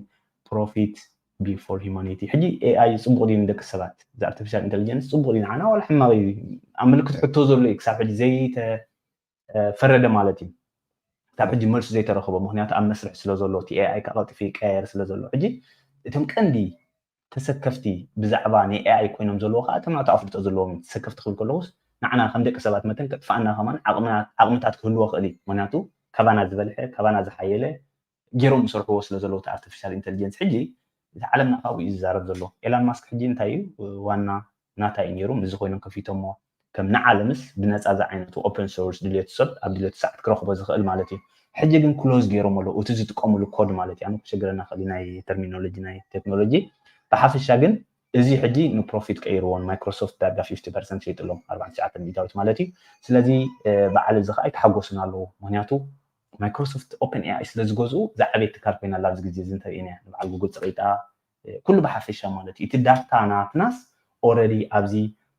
profit before humanity። ሕጂ ኤኣይ ፅቡቅ ድዩ ንደቂ ሰባት እዚ ኣርቲፊሻል ኢንቴሊጀንስ ፅቡቅ ድዩ ንዓና ዋላ ሕማቅ እዩ ኣብ ምልክት ሕቶ ዘሎ እዩ ክሳብ ሕጂ ዘይተፈረደ ማለት እዩ። ክሳብ ሕጂ መልሱ ዘይተረኽቦ ምክንያቱ ኣብ መስርሕ ስለ ዘሎ እቲ ኤኣይ ከዓ ቀልጢፉ ይቀያየር ስለ ዘሎ ሕጂ እቶም ቀንዲ ተሰከፍቲ ብዛዕባ ናይ ኤኣይ ኮይኖም ዘለዎ ከዓ እቶም ናቱ ኣፍልጦ ዘለዎም ተሰከፍቲ ክብል ከለኩስ ንዓና ከም ደቂ ሰባት መተን ከጥፋኣና ከማን ዓቕምታት ክህልዎ ክእል እዩ። ምክንያቱ ካባና ዝበልሐ ካባና ዝሓየለ ገይሮም ዝሰርሕዎ ስለ ዘለዉ እቲ ኣርቲፊሻል ኢንቴሊጀንስ ሕጂ እቲ ዓለምና ካብኡ እዩ ዝዛረብ ዘሎ። ኤላን ማስክ ሕጂ እንታይ እዩ ዋና ናታ እዩ ነይሩ ምስዚ ኮይኖም ከፊቶሞ ከም ንዓለምስ ብነፃ ዝዓይነቱ ኦፐን ሶርስ ድልየቱ ሰብ ኣብ ድልየቱ ሰዓት ክረኽቦ ዝኽእል ማለት እዩ። ሕጂ ግን ክሎዝ ገይሮም ኣለዉ እቲ ዝጥቀምሉ ኮድ ማለት እዩ። ኣነ ክሸግረና ክእል ናይ ተርሚኖሎጂ ናይ ቴክኖሎጂ ብሓፈሻ ግን እዚ ሕጂ ንፕሮፊት ቀይርዎን ማይክሮሶፍት ዳርጋ ፊፍቲ ፐርሰንት ሸይጥሎም ኣርባዕተ ትሽዓተ ሚእታዊት ማለት እዩ። ስለዚ በዓል እዚ ከዓ ኣይተሓጎሱን ኣለዉ ምክንያቱ ማይክሮሶፍት ኦፕን ኤኣይ ስለ ዝገዝኡ ዝዓበየት ትካል ኮይና ኣላ ኣብዚ ግዜ እዚ እንተሪእና እያ ንበዓል ጉግል ፀቂጣ ኩሉ ብሓፈሻ ማለት እዩ እቲ ዳታ ናትናስ ኦረዲ ኣብዚ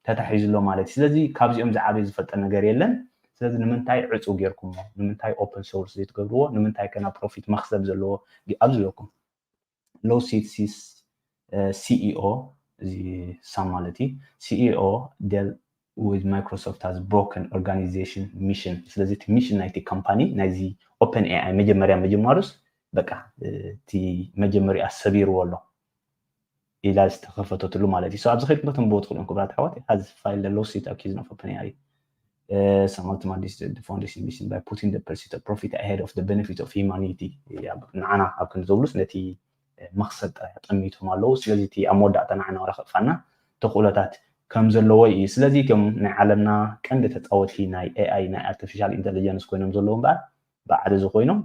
ተታሒዙ ኣሎ ማለት እዩ ስለዚ ካብዚኦም ዝዓበየ ዝፈልጠ ነገር የለን ስለዚ ንምንታይ ዕፁ ጌርኩሞ ንምንታይ ኦፕን ሶርስ ዘይትገብርዎ ንምንታይ ከ ናብ ፕሮፊት መክሰብ ዘለዎ ኣብዚ ኣለኩም low seat sis CEO እዚ ሳም ማለት እዩ CEO deal with Microsoft has broken organization mission ስለዚ እቲ ሚሽን ናይቲ ካምፓኒ ናይዚ ኦፕን ኤኣይ መጀመርያ ምጅማሩስ በቃ እቲ መጀመሪያ ሰቢርዎ ኣሎ ኢላ ዝተኸፈተትሉ ማለት እዩ ኣብዚ ከይድኩም ተንብቦ ትኽእሉ እዮም ክቡራት ኣሕዋት has filed a lawsuit accusing of ኦፕን ኤኣይ Some ultima this the foundation mission by putting the pursuit of profit ahead of the benefit of humanity. ንዓና ኣብ ክንዲ ዘብሉስ ነቲ መክሰብ ጥራይ ኣጠሚቶም ኣለዉ። ስለዚ እቲ ኣብ መወዳእታ ንዓና ወላ ከጥፋና ተኽእሎታት ከም ዘለዎ እዩ። ስለዚ እቶም ናይ ዓለምና ቀንዲ ተፃወቲ ናይ ኤኣይ ናይ ኣርቲፊሻል ኢንተሊጀንስ ኮይኖም ዘለዉ እምበኣር ብዓዲ እዚ ኮይኖም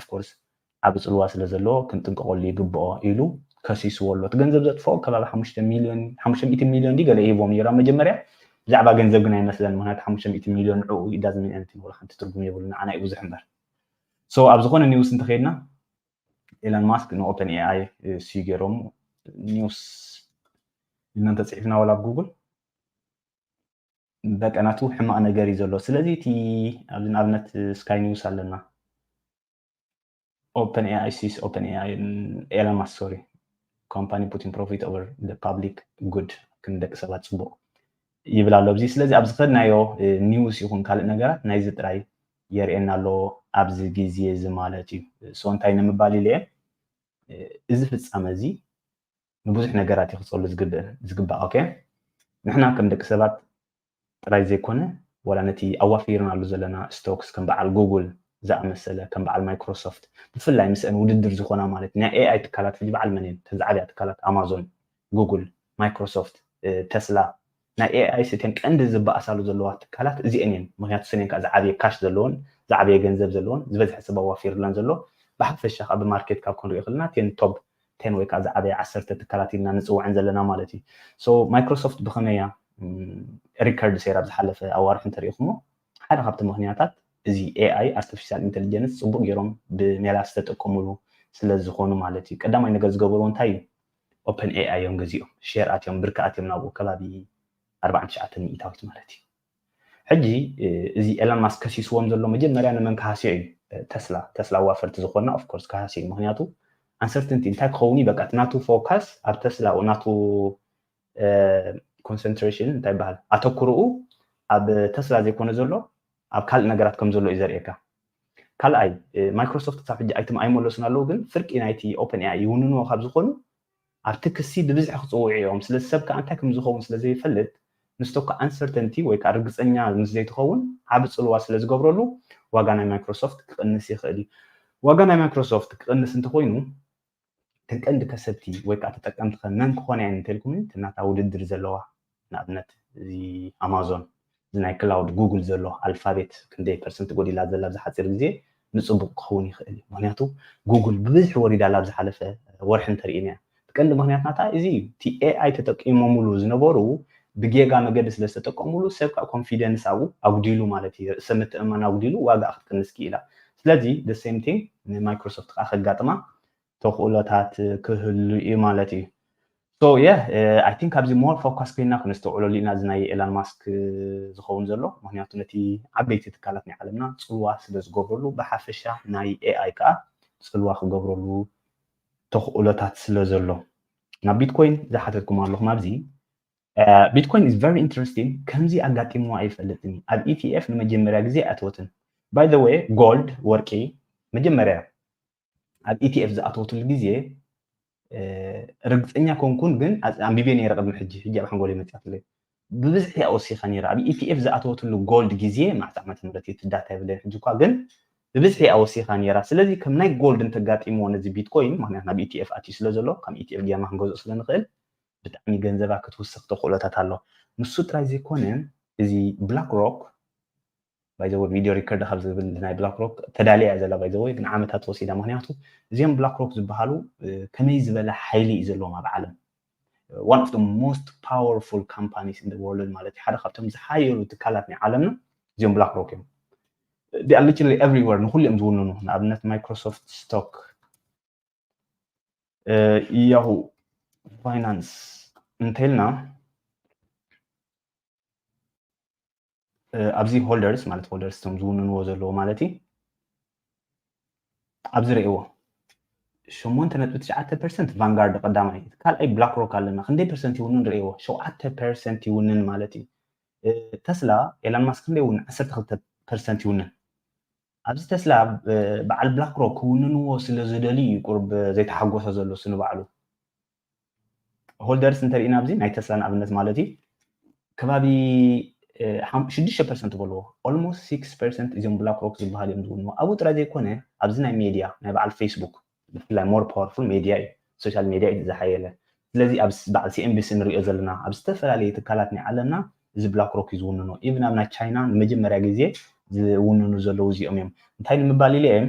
ኦፍኮርስ ኣብ ፅልዋ ስለ ዘለዎ ክንጥንቀቀሉ ይግብኦ ኢሉ ከሲስዎ ኣሎ። እቲ ገንዘብ ዘጥፍኦ ከባቢ ሓሙሽተ ሚሊዮን ሓሙሽተ ሚእቲ ሚሊዮን ድዩ ገለ ሂቦም ነይሮም መጀመርያ። ብዛዕባ ገንዘብ ግን ኣይመስለን፣ ምክንያቱ ሓሙሽተ ሚእቲ ሚሊዮን ንዕኡ it doesn't mean anything፣ ወላ ሓንቲ ትርጉም የብሉ ንዓና እዩ ብዙሕ እምበር። So ኣብ ዝኾነ ኒውስ እንተኸይድና ኤለን ማስክ ንኦፐን ኤኣይ ሲ ገይሮም ኒውስ ኢልና እንተፅሒፍና ወላ ኣብ ጉግል በቃ ናቱ ሕማቕ ነገር እዩ ዘሎ። ስለዚ እቲ ኣብዚ ንኣብነት ስካይ ኒውስ ኣለና። ኦፐን ኤኣይ ሲስ ኦፐን ኤኣይ ኤለን ማስክ ሶሪ company putting profit over the public good፣ ክንደቂ ሰባት ፅቡቅ ይብል ኣሎ ኣብዚ። ስለዚ ኣብዚ ከድናዮ ኒውስ ይኹን ካልእ ነገራት ናይዚ ጥራይ የርእየና ኣሎ ኣብዚ ግዜ እዚ ማለት እዩ። So እንታይ ንምባል ኢለ እየ፣ እዚ ፍጻመ እዚ ንብዙሕ ነገራት እዩ ክጸሉ ዝግባእ። ኦኬ፣ ንሕና ከም ደቂ ሰባት ጥራይ ዘይኮነ ዋላ ነቲ ኣዋፊርናሉ ዘለና ስቶክስ ከም በዓል ጉግል ዝኣመሰለ ከም በዓል ማይክሮሶፍት ብፍላይ ምስአን ውድድር ዝኾና ማለት ናይ ኤኣይ ትካላት ሕጂ በዓል መን እየን? ተን ዝዓብያ ትካላት ኣማዞን፣ ጉግል፣ ማይክሮሶፍት፣ ተስላ ናይ ኤኣይ እተን ቀንዲ ዝበኣሳሉ ዘለዋ ትካላት እዚአን እየን። ምክንያቱ ሰን እየን ከዓ ዝዓበየ ካሽ ዘለዎን ዝዓበየ ገንዘብ ዘለዎን ዝበዝሐ ሰብ ኣዋፊርለን ዘሎ። ብሓፈሻ ከዓ ብማርኬት ካብ ክንሪኦ ከለና ቴን ቶፕ ቴን ወይ ከዓ ዝዓበየ ዓሰርተ ትካላት ኢልና ንፅውዐን ዘለና ማለት እዩ። So ማይክሮሶፍት ብከመያ ሪከርድ ሰይራ ኣብ ዝሓለፈ ኣዋርሕ እንተሪኢኹሞ ሓደ ካብቲ ምክንያታት እዚ ኤኣይ ኣርቲፊሻል ኢንቴሊጀንስ ፅቡቅ ገይሮም ብሜላ ዝተጠቀሙሉ ስለ ዝኾኑ ማለት እዩ። ቀዳማይ ነገር ዝገበርዎ እንታይ እዩ? ኦፐን ኤኣይ እዮም ገዚኦም፣ ሼር ኣትዮም፣ ብርኪ ኣትዮም ናብኡ ከባቢ ኣርባዓን ትሽዓተን ሚእታዊት ማለት እዩ። ሕጂ እዚ ኤለን ማስክ ከሲስዎም ዘሎ መጀመርያ ንመን ክሃስዮ እዩ? ተስላ። ተስላ ዋፈርቲ ዝኾንና ኦፍኮርስ ክሃስዮ እዩ። ምክንያቱ ኣንሰርትንቲ እንታይ ክኸውን እዩ? በቃ እቲ ናቱ ፎካስ ኣብ ተስላ ናቱ ኮንሰንትሬሽን እንታይ ይበሃል ኣተኩርኡ ኣብ ተስላ ዘይኮነ ዘሎ ኣብ ካልእ ነገራት ከም ዘሎ እዩ ዘርእየካ። ካልኣይ ማይክሮሶፍት ክሳብ ሕጂ ኣይትም ኣይመለሱን ኣለዉ፣ ግን ፍርቂ ናይቲ ኦፐን ኤኣይ ይውንንዎ ካብ ዝኾኑ ኣብቲ ክሲ ብብዝሒ ክፅውዑ እዮም። ስለዚ ሰብ ከዓ እንታይ ከም ዝኸውን ስለ ዘይፈልጥ ንስቶ ከዓ ኣንሰርተንቲ ወይ ከዓ ርግፀኛ ምስ ዘይትኸውን ዓቢ ፅልዋ ስለ ዝገብረሉ ዋጋ ናይ ማይክሮሶፍት ክቕንስ ይኽእል እዩ። ዋጋ ናይ ማይክሮሶፍት ክቕንስ እንተኮይኑ እተን ቀንዲ ከሰብቲ ወይ ከዓ ተጠቀምቲ ከ መን ክኾና እየን እንተልኩምኒ እተን ናታ ውድድር ዘለዋ ንኣብነት እዚ ኣማዞን እዚ ናይ ክላውድ ጉግል ዘሎ ኣልፋቤት ክንደይ ፐርሰንት ጎዲላ ዘላ ኣብዚ ሓፂር ግዜ ንፅቡቅ ክኸውን ይኽእል እዩ። ምክንያቱ ጉግል ብብዝሒ ወሪዳ ኣላ ኣብ ዝሓለፈ ወርሒ እንተሪኢና እያ። እቲ ቀንዲ ምክንያት ናታ እዚ እዩ። እቲ ኤኣይ ተጠቂሞምሉ ዝነበሩ ብጌጋ መገዲ ስለ ዝተጠቀሙሉ ሰብ ከዓ ኮንፊደንስ ኣብኡ ኣጉዲሉ ማለት እዩ። ርእሰ ምትእምማን ኣጉዲሉ ዋጋ ክትቅንስ ክኢላ። ስለዚ the same thing ንማይክሮሶፍት ከዓ ከጋጥማ ተኽእሎታት ክህሉ እዩ ማለት እዩ። So yeah, I think ኣብዚ more ፎካስ ኮይና ክነስተውዕለሉ ኢና እዚ ናይ ኤላን ማስክ ዝኸውን ዘሎ። ምክንያቱ ነቲ ዓበይቲ ትካላት ናይ ዓለምና ፅልዋ ስለ ዝገብረሉ ብሓፈሻ ናይ ኤኣይ ከዓ ፅልዋ ክገብረሉ ተኽእሎታት ስለ ዘሎ ናብ ቢትኮይን ዝሓተትኩም ኣለኹም ኣብዚ። Bitcoin is very interesting። ከምዚ ኣጋጢምዋ ኣይፈልጥን እዩ። ኣብ ኢቲኤፍ ንመጀመርያ ግዜ ኣተወትን። By the way ጎልድ ወርቂ መጀመርያ ኣብ ኢቲኤፍ ዝኣተወትሉ ግዜ ርግፀኛ ኮንኩን ግን ኣንቢቤ ነይረ ቅድሚ ሕጂ ሕጂ ኣብ ሓንጎለይ መፅያትለይ ብብዝሒ ኣወሲኻ ነይራ ኣብ ኢቲኤፍ ዝኣተወትሉ ጎልድ ግዜ ማዕት ዓመተ ምህረት እዩ ትዳታ የብለይን ሕጂ እኳ ግን ብብዝሒ ኣወሲኻ ነይራ ስለዚ ከም ናይ ጎልድ እንተጋጢምዎ ነዚ ቢትኮይን ምክንያት ናብ ኢቲኤፍ ኣትዩ ስለ ዘሎ ከም ኢቲኤፍ ጌርና ክንገዝኦ ስለ ንኽእል ብጣዕሚ ገንዘባ ክትውስኽ ተኽእሎታት ኣሎ ንሱ ጥራይ ዘይኮነ እዚ ብላክ ሮክ ባይዘወ ቪድዮ ሪከርድ ካብ ዝብል ናይ ብላክ ሮክ ተዳልያ እያ ዘላ ባይዘወ ግን ዓመታት ወሲዳ ምክንያቱ እዚኦም ብላክ ሮክ ዝበሃሉ ከመይ ዝበለ ሓይሊ እዩ ዘለዎም ኣብ ዓለም one of the most powerful companies in the world ማለት ሓደ ካብቶም ዝሓየሉ ትካላት ናይ ዓለምና እዚኦም ብላክ ሮክ እዮም they are literally everywhere ንኩሉ እዮም ዝውንኑ ንኣብነት ማይክሮሶፍት ስቶክ ያሁ ፋይናንስ እንተልና ኣብዚ ሆልደርስ ማለት ሆልደርስ ቶም ዝውንንዎ ዘለዎ ማለት እዩ ኣብዚ ርእዎ ሸሞንተ ነጥቢ ትሽዓተ ፐርሰንት ቫንጋርድ ቀዳማይ ካልኣይ ብላክ ሮክ ኣለና ክንደይ ፐርሰንት ይውንን ርእዎ ሸውዓተ ፐርሰንት ይውንን ማለት እዩ ተስላ ኤላን ማስክ ክንደይ ይውንን ዓሰርተ ክልተ ፐርሰንት ይውንን ኣብዚ ተስላ በዓል ብላክ ሮክ ክውንንዎ ስለ ዝደልዩ እዩ ቁርብ ዘይተሓጎሰ ዘሎ ስንባዕሉ ሆልደርስ እንተሪኢና ኣብዚ ናይ ተስላ ንኣብነት ማለት እዩ ከባቢ ሽዱሽተ ፐርሰንት በልዎ፣ almost six percent እዚኦም ብላክ ሮክ ዝበሃል እዮም ዝውንዎ። ኣብኡ ጥራይ ዘይኮነ ኣብዚ ናይ ሜድያ ናይ በዓል ፌስቡክ ብፍላይ more powerful ሜድያ እዩ፣ ሶሻል ሜድያ እዩ ዝሓየለ። ስለዚ ኣብ በዓል ሲኤንቢሲ ንሪኦ ዘለና ኣብ ዝተፈላለዩ ትካላት ናይ ዓለምና እዚ ብላክ ሮክ እዩ ዝውንኖ። ኢቭን ኣብ ናይ ቻይና ንመጀመርያ ግዜ ዝውንኑ ዘለዉ እዚኦም እዮም። እንታይ ንምባል ኢለ እየ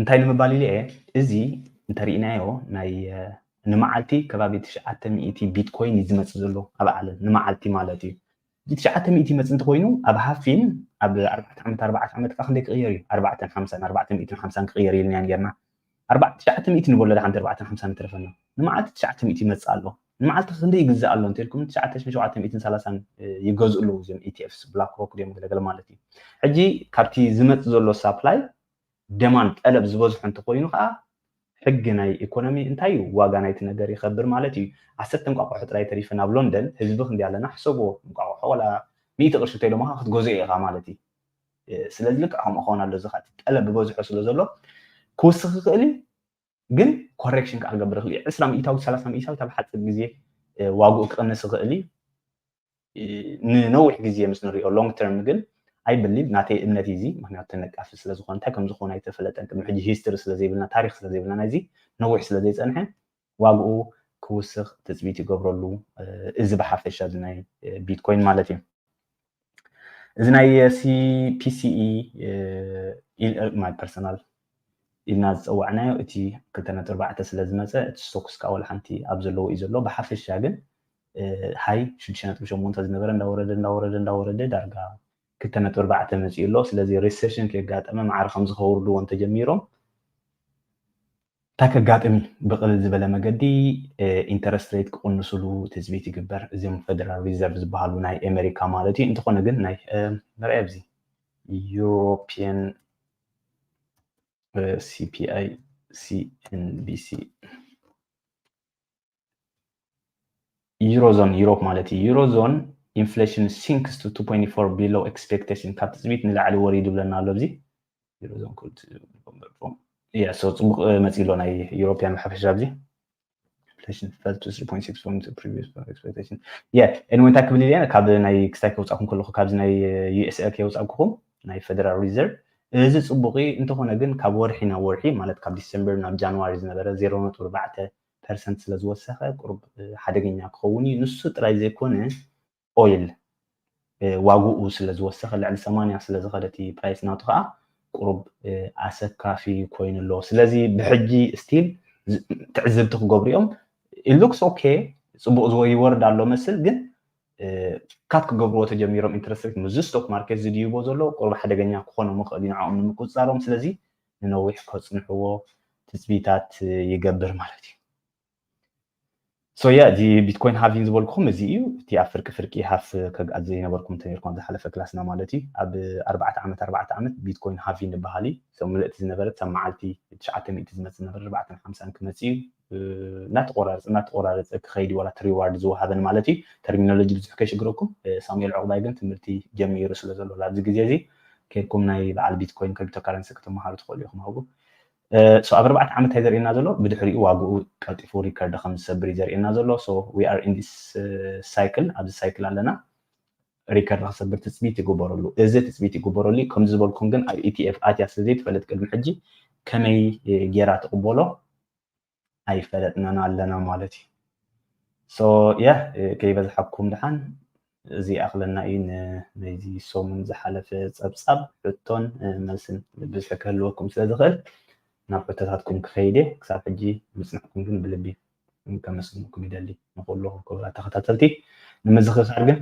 እንታይ ንምባል ኢለ እየ እዚ እንተሪእናዮ ናይ ንመዓልቲ ከባቢ ትሽዓተ ሚእቲ ቢትኮይን እዩ ዝመፅእ ዘሎ ኣብ ዓለም ንመዓልቲ ማለት እዩ። ትሽዓተ ሚእቲ ይመፅእ እንተኮይኑ ኣብ ሃፊን ኣብ ኣርባዕተ ዓመት ኣርባዕተ ዓመት ከዓ ክንደይ ክቕየር እዩ? ኣርባዕተን ሓምሳን ኣርባዕተ ሚእትን ሓምሳን ክቕየር ኢልና ጌርና ትሽዓተ ሚእቲ ንበሎ ደሓንቲ ኣርባዕተን ሓምሳን ይትረፈና። ንመዓልቲ ትሽዓተ ሚእቲ ይመፅእ ኣሎ። ንመዓልቲ ክንደይ ይግዛእ ኣሎ እንተልኩም ትሽዓተ ሽሕን ሸውዓተ ሚእትን ሰላሳን ይገዝኡ ኣለዉ እዚኦም ኢቲኤፍስ ብላክ ሮክ ድዮም ገለገለ ማለት እዩ። ሕጂ ካብቲ ዝመፅእ ዘሎ ሳፕላይ ደማንድ ጠለብ ዝበዝሖ እንተኮይኑ ከዓ ሕጊ ናይ ኢኮኖሚ እንታይ እዩ? ዋጋ ናይቲ ነገር ይኸብር ማለት እዩ። ዓሰርተ እንቋቑሖ ጥራይ ተሪፈን ኣብ ሎንደን ህዝቢ ክንዲ ኣለና ሕሰብዎ። እንቋቑሖ ዋላ ሚእቲ ቅርሺ እንተኢሎምኻ ክትገዝኦ ኢኻ ማለት እዩ። ስለዚ ልክዕ ከምኡ ክኸውን ኣሎ። እዚ ከዓ ጠለብ ብበዝሖ ስለ ዘሎ ክውስኽ ይኽእል እዩ፣ ግን ኮሬክሽን ከዓ ክገብር ይኽእል እዩ። ዕስራ ሚእታዊት ሰላሳ ሚእታዊት ኣብ ሓፂር ግዜ ዋግኡ ክቕንስ ይኽእል እዩ። ንነዊሕ ግዜ ምስ ንሪኦ ሎንግ ተርም ግን ኣይ ብሊቭ ናተይ እምነት እዩ እዚ። ምክንያቱ ተነቃፊ ስለዝኾነ እንታይ ከም ዝኾነ ኣይተፈለጠን። ቅድሚ ሕጂ ሂስትሪ ስለዘይብልና ታሪክ ስለዘይብልና ናይዚ ነዊሕ ስለዘይፀንሐ ዋግኡ ክውስኽ ትፅቢት ይገብረሉ። እዚ ብሓፈሻ እዚ ናይ ቢትኮይን ማለት እዩ። እዚ ናይ ሲፒሲኢ ማይ ፐርሰናል ኢልና ዝፀዋዕናዮ እቲ ክልተ ነጥቢ ኣርባዕተ ስለ ዝመፀ እቲ ስቶክስ ከዓ ወላ ሓንቲ ኣብ ዘለዎ እዩ ዘሎ። ብሓፈሻ ግን ሃይ ሽዱሽተ ነጥቢ ሸሞንተ ዝነበረ እንዳወረደ እንዳወረደ እንዳወረደ ዳርጋ ክልተ ነጥቢ ኣርባዕተ መፂኡ ኣሎ። ስለዚ ሪሴሽን ከየጋጠመ ማዕረ ከምዚ ከውርድዎ እንተጀሚሮም እንታይ ከጋጥም እዩ? ብቕልል ዝበለ መገዲ ኢንተረስት ሬት ክቕንስሉ ትፅቢት ይግበር። እዚም ፌደራል ሪዘርቭ ዝበሃሉ ናይ ኣሜሪካ ማለት እዩ። እንተኾነ ግን ናይ ንርኣይ ኣብዚ ዩሮፒያን ሲፒኣይ ሲኤንቢሲ ዩሮዞን ዩሮፕ ማለት እዩ። Eurozone inflation sinks to two point four below expectation ካብ ትፅቢት ንላዕሊ ወሪዱ ይብለና ኣሎ። ኣብዚ Eurozone could yeah so ፅቡቕ መፂ ኣሎ ናይ ዩሮፒያን ብሓፈሻ ኣብዚ inflation fell to three point six from the previous expectation yeah anyway እንታይ ክብል እየ ካብ ናይ ክስታይ ከውፃእኩም ከለኹ ካብዚ ናይ ዩኤስኤል ከውፃእኩኹም ናይ ፌደራል ሪዘርቭ እዚ ፅቡቕ እንተኾነ ግን ካብ ወርሒ ናብ ወርሒ ማለት ካብ ዲሰምበር ናብ ጃንዋሪ ዝነበረ ዜሮ ነጥቢ ኣርባዕተ ፐርሰንት ስለ ዝወሰኸ ቁሩብ ሓደገኛ ክኸውን እዩ። ንሱ ጥራይ ዘይኮነ ኦይል ዋግኡ ስለ ዝወሰኸ ልዕሊ ሰማንያ ስለ ዝኸደ እቲ ፕራይስ ናቱ ከዓ ቁሩብ ኣሰካፊ ኮይኑ ኣሎ። ስለዚ ብሕጂ ስቲል ትዕዝብቲ ክገብሩ እዮም። ኢት ሉክስ ኦኬ ፅቡቕ ዝወ ይወርድ ኣሎ መስል ግን ካት ክገብርዎ ተጀሚሮም ኢንተረስት ሬት ምስዚ ስቶክ ማርኬት ዝድይቦ ዘሎ ቁሩብ ሓደገኛ ክኾኖም ይኽእል እዩ ንዕኦም ንምቁፅፃሮም። ስለዚ ንነዊሕ ከፅንሕዎ ትፅቢታት ይገብር ማለት እዩ። So yeah እዚ ቢትኮይን ሃቪንግ ዝበልኩኹም እዚ እዩ። እቲ ኣብ ፍርቂ ፍርቂ ሃፍ ከግኣት ዘይነበርኩም ተነርኩም ኣብ ዝሓለፈ ክላስና ማለት እዩ። ኣብ ኣርባዕተ ዓመት ኣርባዕተ ዓመት ቢትኮይን ሃቪንግ ይበሃል እዩ። So ምልእቲ ዝነበረት ሰብ መዓልቲ ትሽዓተ ሚእቲ ዝመፅእ ዝነበረ ኣርባዕተን ሓምሳን ክመፅእ እዩ። እናተቆራረፀ እናተቆራረፀ ክኸይድ ዋላ እቲ ሪዋርድ ዝወሃበን ማለት እዩ። ተርሚኖሎጂ ብዙሕ ከይሽግረኩም ሳሙኤል ዕቁባይ ግን ትምህርቲ ጀሚሩ ስለ ዘሎ ኣብዚ ግዜ እዚ ከይድኩም ናይ በዓል ቢትኮይን ክሪፕቶ ካረንሲ ክትመሃሩ ትኽእሉ ኢኹም። ኣብኡ so ኣብ ኣርባዕተ ዓመት እንታይ ዘርእየና ዘሎ ብድሕሪኡ ዋግኡ ቀልጢፉ ሪከርድ ከም ዝሰብር እዩ ዘርእየና ዘሎ። So we are in this cycle ኣብዚ ሳይክል ኣለና። ሪከርድ ክሰብር ትፅቢት ይግበረሉ። እዚ ትፅቢት ይግበረሉ። ከምዚ ዝበልኩም ግን ኣብ ኢቲኤፍ ኣትያ ስለ ዘይትፈልጥ ቅድሚ ሕጂ ከመይ ጌራ ትቕበሎ ኣይፈለጥናን ኣለና ማለት እዩ። So yeah ከይበዝሓኩም ድሓን እዚ ኣኽለና እዩ። ናይዚ ሰሙን ዝሓለፈ ፀብፃብ ሕቶን መልስን ብዝሒ ክህልወኩም ስለ ዝኽእል ናብ ሕቶታትኩም ክኸይድ እየ። ክሳብ ሕጂ ምፅናዕኩም ግን ብልቢ ከመስግነኩም ይደሊ። ንኩሉ ክቡራት ተኸታተልቲ ንምዝኽኻር ግን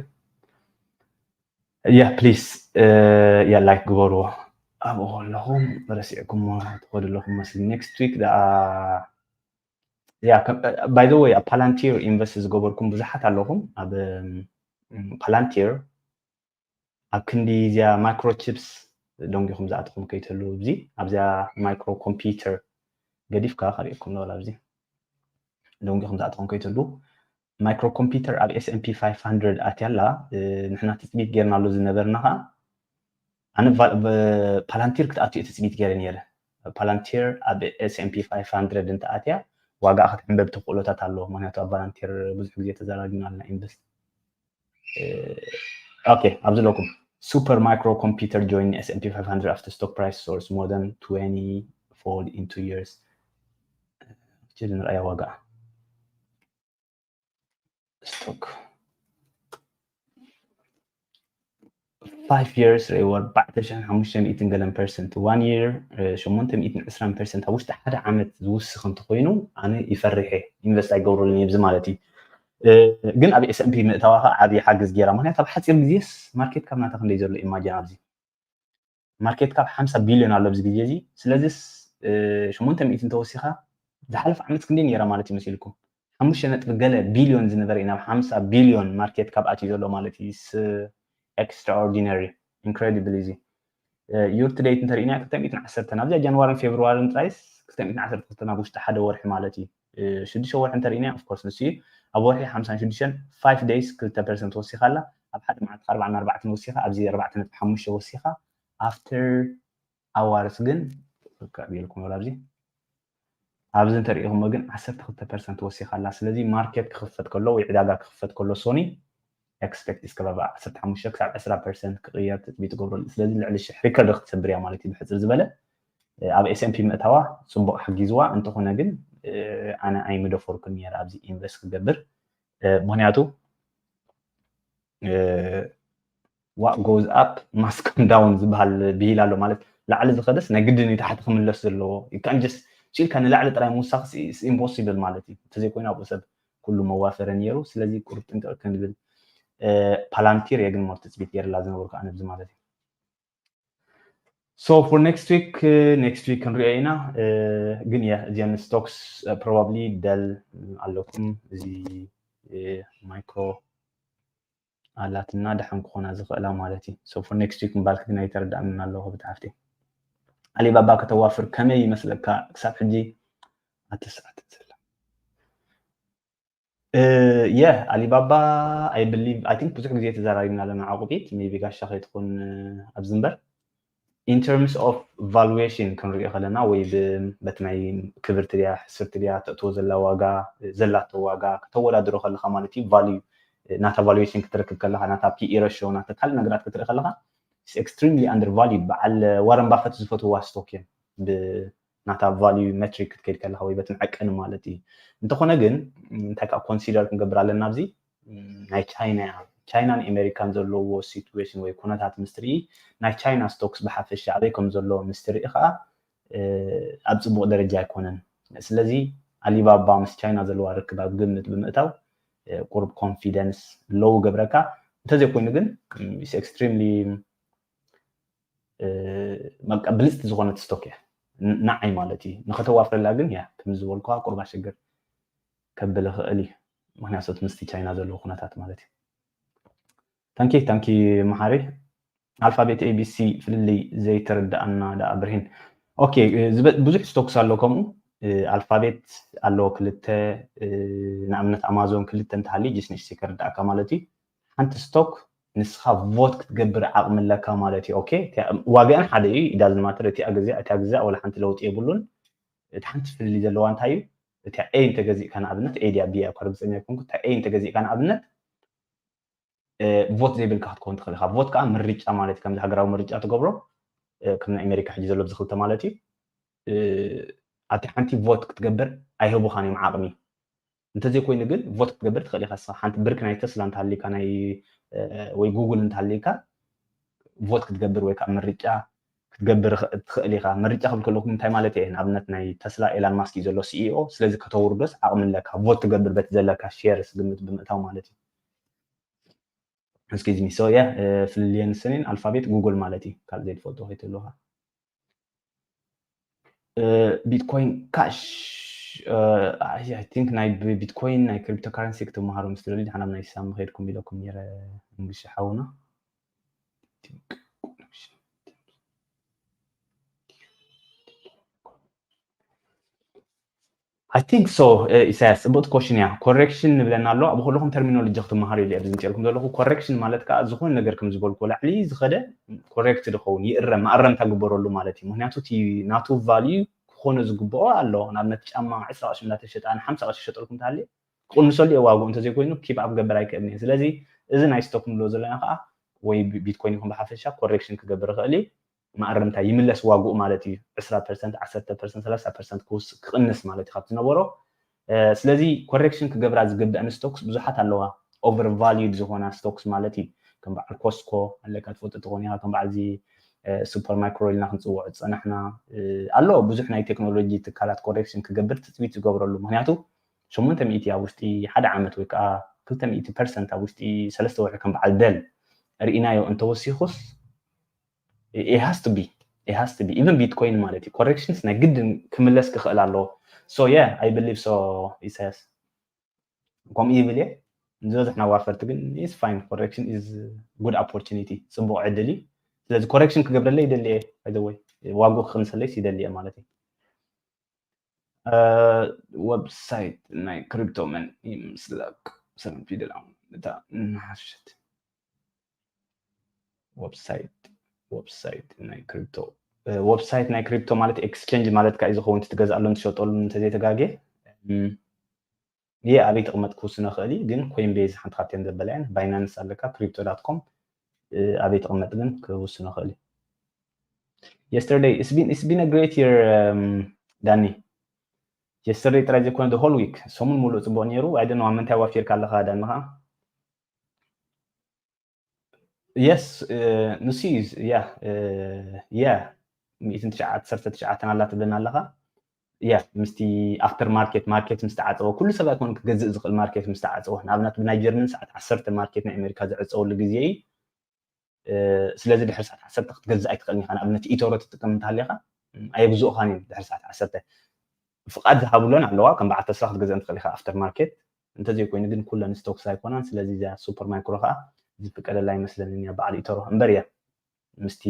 yeah please yeah like ግበርዎ። ኣብኡ ከለኹም ረሲዕኩሞ ትኸዱ ኣለኹም መስል next week ደኣ yeah by the way ኣብ ፓላንቲር ኢንቨስት ዝገበርኩም ብዙሓት ኣለኹም ኣብ ፓላንቲር ኣብ ክንዲ እዚኣ ማይክሮቺፕስ ደንጊኹም ዝኣተኹም ከይትህሉ እዚ ኣብዚኣ ማይክሮ ኮምፒውተር ገዲፍካ ከርእየኩም ንበል ኣብዚ ደንጊኹም ዝኣተኹም ከይትህሉ ማይክሮ ኮምፒውተር ኣብ S&P five hundred ኣትያ ኣላ። ንሕና ትፅቢት ጌርናሉ ዝነበርና ከዓ ኣነ ፓላንቲር ክትኣቱ እየ ትፅቢት ገይረ ነይረ። ፓላንቲር ኣብ S&P five hundred እንተኣትያ ዋጋ ክትሕንበብ ተኽእሎታት ኣለዎ። ምክንያቱ ኣብ ቫላንቲር ብዙሕ ግዜ ተዘራሪብና ኣለና ኢንቨስት። ኦኬ፣ ኣብዚ ኣለኩም። Super micro computer join S and P five hundred after stock price soars more than twenty fold in two years. ንርኣያ ዋጋ ስቶክ five years ርኢዎ ኣርባዕተ ሽሕን ሓሙሽተ ሚእትን ገለን ፐርሰንት፣ one year ሸሞንተ ሚእትን ዕስራን ፐርሰንት ኣብ ውሽጢ ሓደ ዓመት ዝውስኽ እንተኮይኑ ኣነ ይፈርሕ እየ፣ ኢንቨስት ኣይገብረሉን እየ ብዚ ማለት እዩ። ግን ኣብ S and P ምእታዋ ከዓ ዓብዪ ሓገዝ ገይራ። ምክንያቱ ኣብ ሓፂር ግዜስ ማርኬት ካፕ ናታ ክንደይ ዘሎ ኢማጂን ኣብዚ ማርኬት ካፕ ሓምሳ ቢልዮን ኣሎ ኣብዚ ግዜ እዚ። ስለዚስ ሸሞንተ ሚእቲ እንተወሲኻ ዝሓለፈ ዓመት ክንደይ ነይራ ማለት እዩ መሲልኩም? ሓሙሽተ ነጥቢ ገለ ቢልዮን ዝነበረ እዩ ናብ ሓምሳ ቢልዮን ማርኬት ካፕ ኣትዩ ዘሎ ማለት እዩ። ኤክስትራኦርዲነሪ ኢንክሬዲብል እዚ። ዩር ቱ ዴት እንተሪእና ክልተ ሚእትን ዓሰርተ ናብዚኣ ጃንዋርን ፌብሩዋርን ጥራይስ ክልተ ሚእትን ዓሰርተ ክልተ ናብ ውሽጢ ሓደ ወርሒ ማለት እዩ። ሽዱሽተ ወርሒ እንተሪእና ኦፍኮርስ ንሱ እዩ። ኣብ ወርሒ ሓምሳን ሽዱሽተን ፋይቭ ዴይስ ክልተ ፐርሰንት ወሲኻ ኣላ። ኣብ ሓደ መዓልቲ ኣርባዓን ኣርባዕተን ወሲኻ ኣብዚ ኣርባዕተ ነጥቢ ሓሙሽተ ወሲኻ ኣፍተር ኣዋርስ ግን ርክዕ ቢልኩም ሎ ኣብዚ ኣብዚ እንተሪኢኹሞ ግን ዓሰርተ ክልተ ፐርሰንት ወሲኻ ኣላ። ስለዚ ማርኬት ክኽፈት ከሎ ወይ ዕዳጋ ክኽፈት ከሎ ሶኒ ኤክስፔክት እስከ ባባ ዓሰርተ ሓሙሽተ ክሳብ ዕስራ ፐርሰንት ክቕየር ትፅቢት ትገብረሉ። ስለዚ ልዕሊ ሽሕ ሪከርድ ክትሰብር እያ ማለት እዩ ብሕፅር ዝበለ። ኣብ S and P ምእታዋ ፅቡቕ ሓጊዝዋ እንተኾነ ግን ኣነ ኣይምደፈርኩን ነረ ኣብዚ ኢንቨስት ክገብር። ምክንያቱ what goes up must come down ዝበሃል ብሂል ኣሎ። ማለት ላዕሊ ዝኸደስ ናይ ግድን እዩ ታሕቲ ክምለስ ዘለዎ። You can't just ቺልካ ንላዕሊ ጥራይ ምውሳኽ ኢምፖሲብል ማለት እዩ። እንተዘይኮይኑ ኣብኡ ሰብ ኩሉ መዋፈረ ነይሩ። ስለዚ ቁሩብ ጥንቅቕ ክንብል ፓላንቲር እየ ግን ሞር ትፅቢት ገይርላ ዝነበርኩ ኣነ ብዚ ማለት እዩ። So for next week next week ክንሪኦ ኢና። ግን እዚኣን ስቶክስ ፕሮባብሊ ደል ኣለኩም። እዚ ማይክሮ ኣላትና ደሓን ክኾና ዝኽእላ ማለት እዩ። So for next week ምባል ክትግና ይተረዳእና ኣለኹ ብትሓፍቲ። ኣሊባባ ከተዋፍር ከመይ ይመስለካ ክሳብ ሕጂ ኣተስዓት ዘላ? የ ኣሊባባ I believe I think ብዙሕ ግዜ ተዘራሪብና ኣለና ዓቑቢት maybe ጋሻ ከይትኾን ኣብዚ እምበር in terms of valuation ክንሪኦ ከለና ወይ በቲ ናይ ክብርቲ ድያ ሕስርቲ ድያ ተእትዎ ዘላ ዋጋ ዘላቶ ዋጋ ከተወዳድሮ ከለካ ማለት እዩ value ናታ valuation ክትረክብ ከለካ ናታ P E ratio ናታ ካልእ ነገራት ክትርኢ ከለካ extremely undervalued በዓል ዋረን ባፈት ዝፈትዋ ስቶክ እዮም ናታ value metric ክትከይድ ከለካ ወይ በቲ መዐቀኒ ማለት እዩ። እንተኾነ ግን እንታይ ከዓ ኮንሲደር ክንገብር ኣለና ኣብዚ ናይ ቻይና ያ ቻይናን ኣሜሪካን ዘለዎ ሲትዌሽን ወይ ኩነታት ምስ ትርኢ ናይ ቻይና ስቶክስ ብሓፈሻ ኣበይ ከም ዘሎ ምስ ትርኢ ከዓ ኣብ ፅቡቕ ደረጃ ኣይኮነን። ስለዚ ኣሊባባ ምስ ቻይና ዘለዋ ርክብ ኣብ ግምት ብምእታው ቁሩብ ኮንፊደንስ ሎው ገብረካ። እንተዘይኮይኑ ግን ኤክስትሪምሊ ብልፅቲ ዝኾነት ስቶክ እያ ንዓይ ማለት እዩ። ንኸተዋፍረላ ግን እያ ከም ዝበልኩዋ ቁርባ ሽግር ከብል ይኽእል እዩ። ምክንያቱ ምስቲ ቻይና ዘለዎ ኩነታት ማለት እዩ። ታንኪ ታንኪ መሓሪ። ኣልፋቤት ኤቢሲ ፍልልይ ዘይተረዳኣና ደኣ ብርሂን። ኦኬ፣ ብዙሕ ስቶክስ ኣሎ ከምኡ ኣልፋቤት ኣለዎ ክልተ ንኣብነት ኣማዞን ክልተ እንተሃልዩ ጅስ ንእሽተይ ከረዳእካ ማለት እዩ። ሓንቲ ስቶክ ንስኻ ቮት ክትገብር ዓቕሚ ኣለካ ማለት እዩ። ኦኬ፣ ዋጋኣን ሓደ እዩ ኢዳ ዝማተር እቲኣ ገዚኣ እቲኣ ገዚኣ ወላ ሓንቲ ለውጢ የብሉን። እቲ ሓንቲ ፍልልይ ዘለዋ እንታይ እዩ? እቲኣ ኤ እንተገዚእካ ንኣብነት ኤ ድያ ብያ እኳ ርግፀኛ ኣይኮንኩ እታ ኤ እንተገዚእካ ንኣብነት ቮት ዘይብልካ ክትከውን ትኽእል ኢኻ። ቮት ከዓ ምርጫ ማለት እዩ። ከምዚ ሃገራዊ ምርጫ ትገብሮ ከም ናይ ኣሜሪካ ሕጂ ዘሎ ብዚ ክልተ ማለት እዩ። ኣብቲ ሓንቲ ቮት ክትገብር ኣይህቡኻን እዮም ዓቕሚ። እንተዘይኮይኑ ግን ቮት ክትገብር ትኽእል ኢኻ። ንስኻ ሓንቲ ብርክ ናይ ተስላ እንተሃልዩካ ናይ ወይ ጉግል እንተሃልዩካ ቮት ክትገብር ወይ ከዓ ምርጫ ክትገብር ትኽእል ኢኻ። ምርጫ ክብል ከለኹ እንታይ ማለት እየ? ንኣብነት ናይ ተስላ ኤላን ማስክ እዩ ዘሎ ሲኢኦ። ስለዚ ከተውርዶስ ዓቕሚ ኣለካ ቮት ትገብር በቲ ዘለካ ሼርስ ግምት ብምእታው ማለት እዩ። Excuse me. So yeah, ፍልልየን ሰኔን ኣልፋቤት ጉግል ማለት እዩ። ካልእ ዘይትፈልጦ ከይትህልወካ። ቢትኮይን ካሽ I think ናይ ቢትኮይን ናይ ክሪፕቶ ካረንሲ ክትመሃሩ ምስ ትደልዩ ድሓን ኣብ ናይ ሳሚ ከይድኩም ኢለኩም ነይረ እንግሽ ሓውና። I think so ኢሳያስ፣ ፅቡቅቲ ኮሽን እያ። ኮሬክሽን ንብለና ኣሎ። ኣብ ኩልኹም ተርሚኖሎጂ ክትመሃሩ ኢለ ኣብዚ ምፅኤልኩም ዘለኹ። ኮሬክሽን ማለት ከዓ ዝኾነ ነገር ከም ዝበልኩ ላዕሊ ዝኸደ ኮሬክት ዝኸውን ይእረም ማእረምታ ግበረሉ ማለት እዩ። ምክንያቱ እቲ ናቱ ቫልዩ ክኾኖ ዝግብኦ ኣሎ። ንኣብነት ጫማ ዕስራ ቅርሺ እንዳተሸጠ ኣነ ሓምሳ ቅርሺ ሸጠልኩም እንተሃልየ ክቕንሰሉ እየ ዋግኡ፣ እንተዘይኮይኑ ኪፕ ኣፕ ክገብር ኣይክእልን እየ። ስለዚ እዚ ናይ ስቶክ ንብሎ ዘለና ከዓ ወይ ቢ- ቢትኮይን ይኹን ብሓፈሻ ኮሬክሽን ክገብር ይኽእል እዩ። መኣረምታ ይምለስ ዋግኡ ማለት እዩ። ዕስራ ፐርሰንት፣ ዓሰርተ ፐርሰንት፣ ሰላሳ ፐርሰንት ክውስ- ክቕንስ ማለት እዩ ካብቲ ዝነበሮ። ስለዚ ኮሬክሽን ክገብራ ዝግብአን ስቶክስ ብዙሓት ኣለዋ። ኦቨር ቫሉድ ዝኾና ስቶክስ ማለት እዩ። ከም በዓል ኮስኮ ኣለካ ትፈልጡ ትኾን ኢኻ። ከም በዓል እዚ ሱፐር ማይክሮ ኢልና ክንፅውዖ ዝፀናሕና ኣሎ። ብዙሕ ናይ ቴክኖሎጂ ትካላት ኮሬክሽን ክገብር ትፅቢት ዝገብረሉ፣ ምክንያቱ ሸሞንተ ሚእቲ ኣብ ውሽጢ ሓደ ዓመት ወይ ከዓ ክልተ ሚእቲ ፐርሰንት ኣብ ውሽጢ ሰለስተ ወርሒ ከም በዓል ደል ርኢናዮ እንተወሲኹስ it has to be it has to be even ቢትኮይን ማለት እዩ ኮሬክሽንስ ናይ ግድን ክምለስ ክኽእል ኣለዎ። So yeah, I believe so ኢሳያስ። ከምኡ ይብል እየ። ዝበዝሕና ዋፈርቲ ግን is fine, correction is good opportunity, ፅቡቕ ዕድል እዩ። ስለዚ ኮሬክሽን ክገብረለይ ይደሊ እየ። By the way ዋግኡ ክቕንሰለይስ ይደሊ እየ ማለት እዩ። ዌብሳይት ናይ ክሪፕቶ መን ይምስለክ? ሰለስተ ፊደል ኣሁን እታ እናሓሸት ዌብሳይት ዌብሳይት ናይ ክሪፕቶ ዌብሳይት ናይ ክሪፕቶ ማለት ኤክስቼንጅ ማለት ከዓ ዝኸውን ትገዝኣሉን ትሸጠሉን እንተዘይተጋጌ። ይህ ኣበይ ትቕመጥ ክውስኖ ይኽእል እዩ፣ ግን ኮይን ቤዝ ሓንቲ ካብተን ዘበላየን ባይናንስ ኣለካ፣ ክሪፕቶ ዳት ኮም ኣበይ ትቕመጥ ግን ክውስኖ ይኽእል እዩ። Yesterday it's been it's been a great year ዳኒ። Yesterday ጥራይ ዘይኮነ the whole week ሰሙን ሙሉእ ፅቡቕ ነይሩ። I don't know ኣብ ምንታይ ዋፊርካ ኣለኻ ዳኒ ኸዓ። Yes ንሱ እዩ። Yeah yeah ሚእትን ትሽዓተ ዓሰርተ ትሽዓተን ኣላ ትብለና ኣለኻ። Yeah ምስቲ ኣፍተር ማርኬት ማርኬት ምስ ተዓፀወ ኩሉ ሰብ ኣይኮነ ክገዝእ ዝኽእል ማርኬት ምስ ተዓፀወ፣ ንኣብነት ብናይ ጀርመን ሰዓት ዓሰርተ ማርኬት ናይ ኣሜሪካ ዝዕፀወሉ ግዜ እዩ። ስለዚ ድሕሪ ሰዓት ዓሰርተ ክትገዝእ ኣይትኽእልን ኢኻ። ንኣብነት ኢቶሮ ትጥቀም እንተሃሊኻ ኣየግዝኡኻን እዮም ድሕሪ ሰዓት ዓሰርተ። ፍቓድ ዝሃብለን ኣለዋ፣ ከም በዓል ተስላ ክትገዝእ እንትኽእል ኢኻ ኣፍተር ማርኬት። እንተዘይኮይኑ ግን ኩለን ስቶክስ ኣይኮናን። ስለዚ እዚኣ ሱፐር ማይክሮ ከዓ ዝፍቀደላ ኣይመስለንን እያ በዓል ኢቶሮ እምበር እያ ምስቲ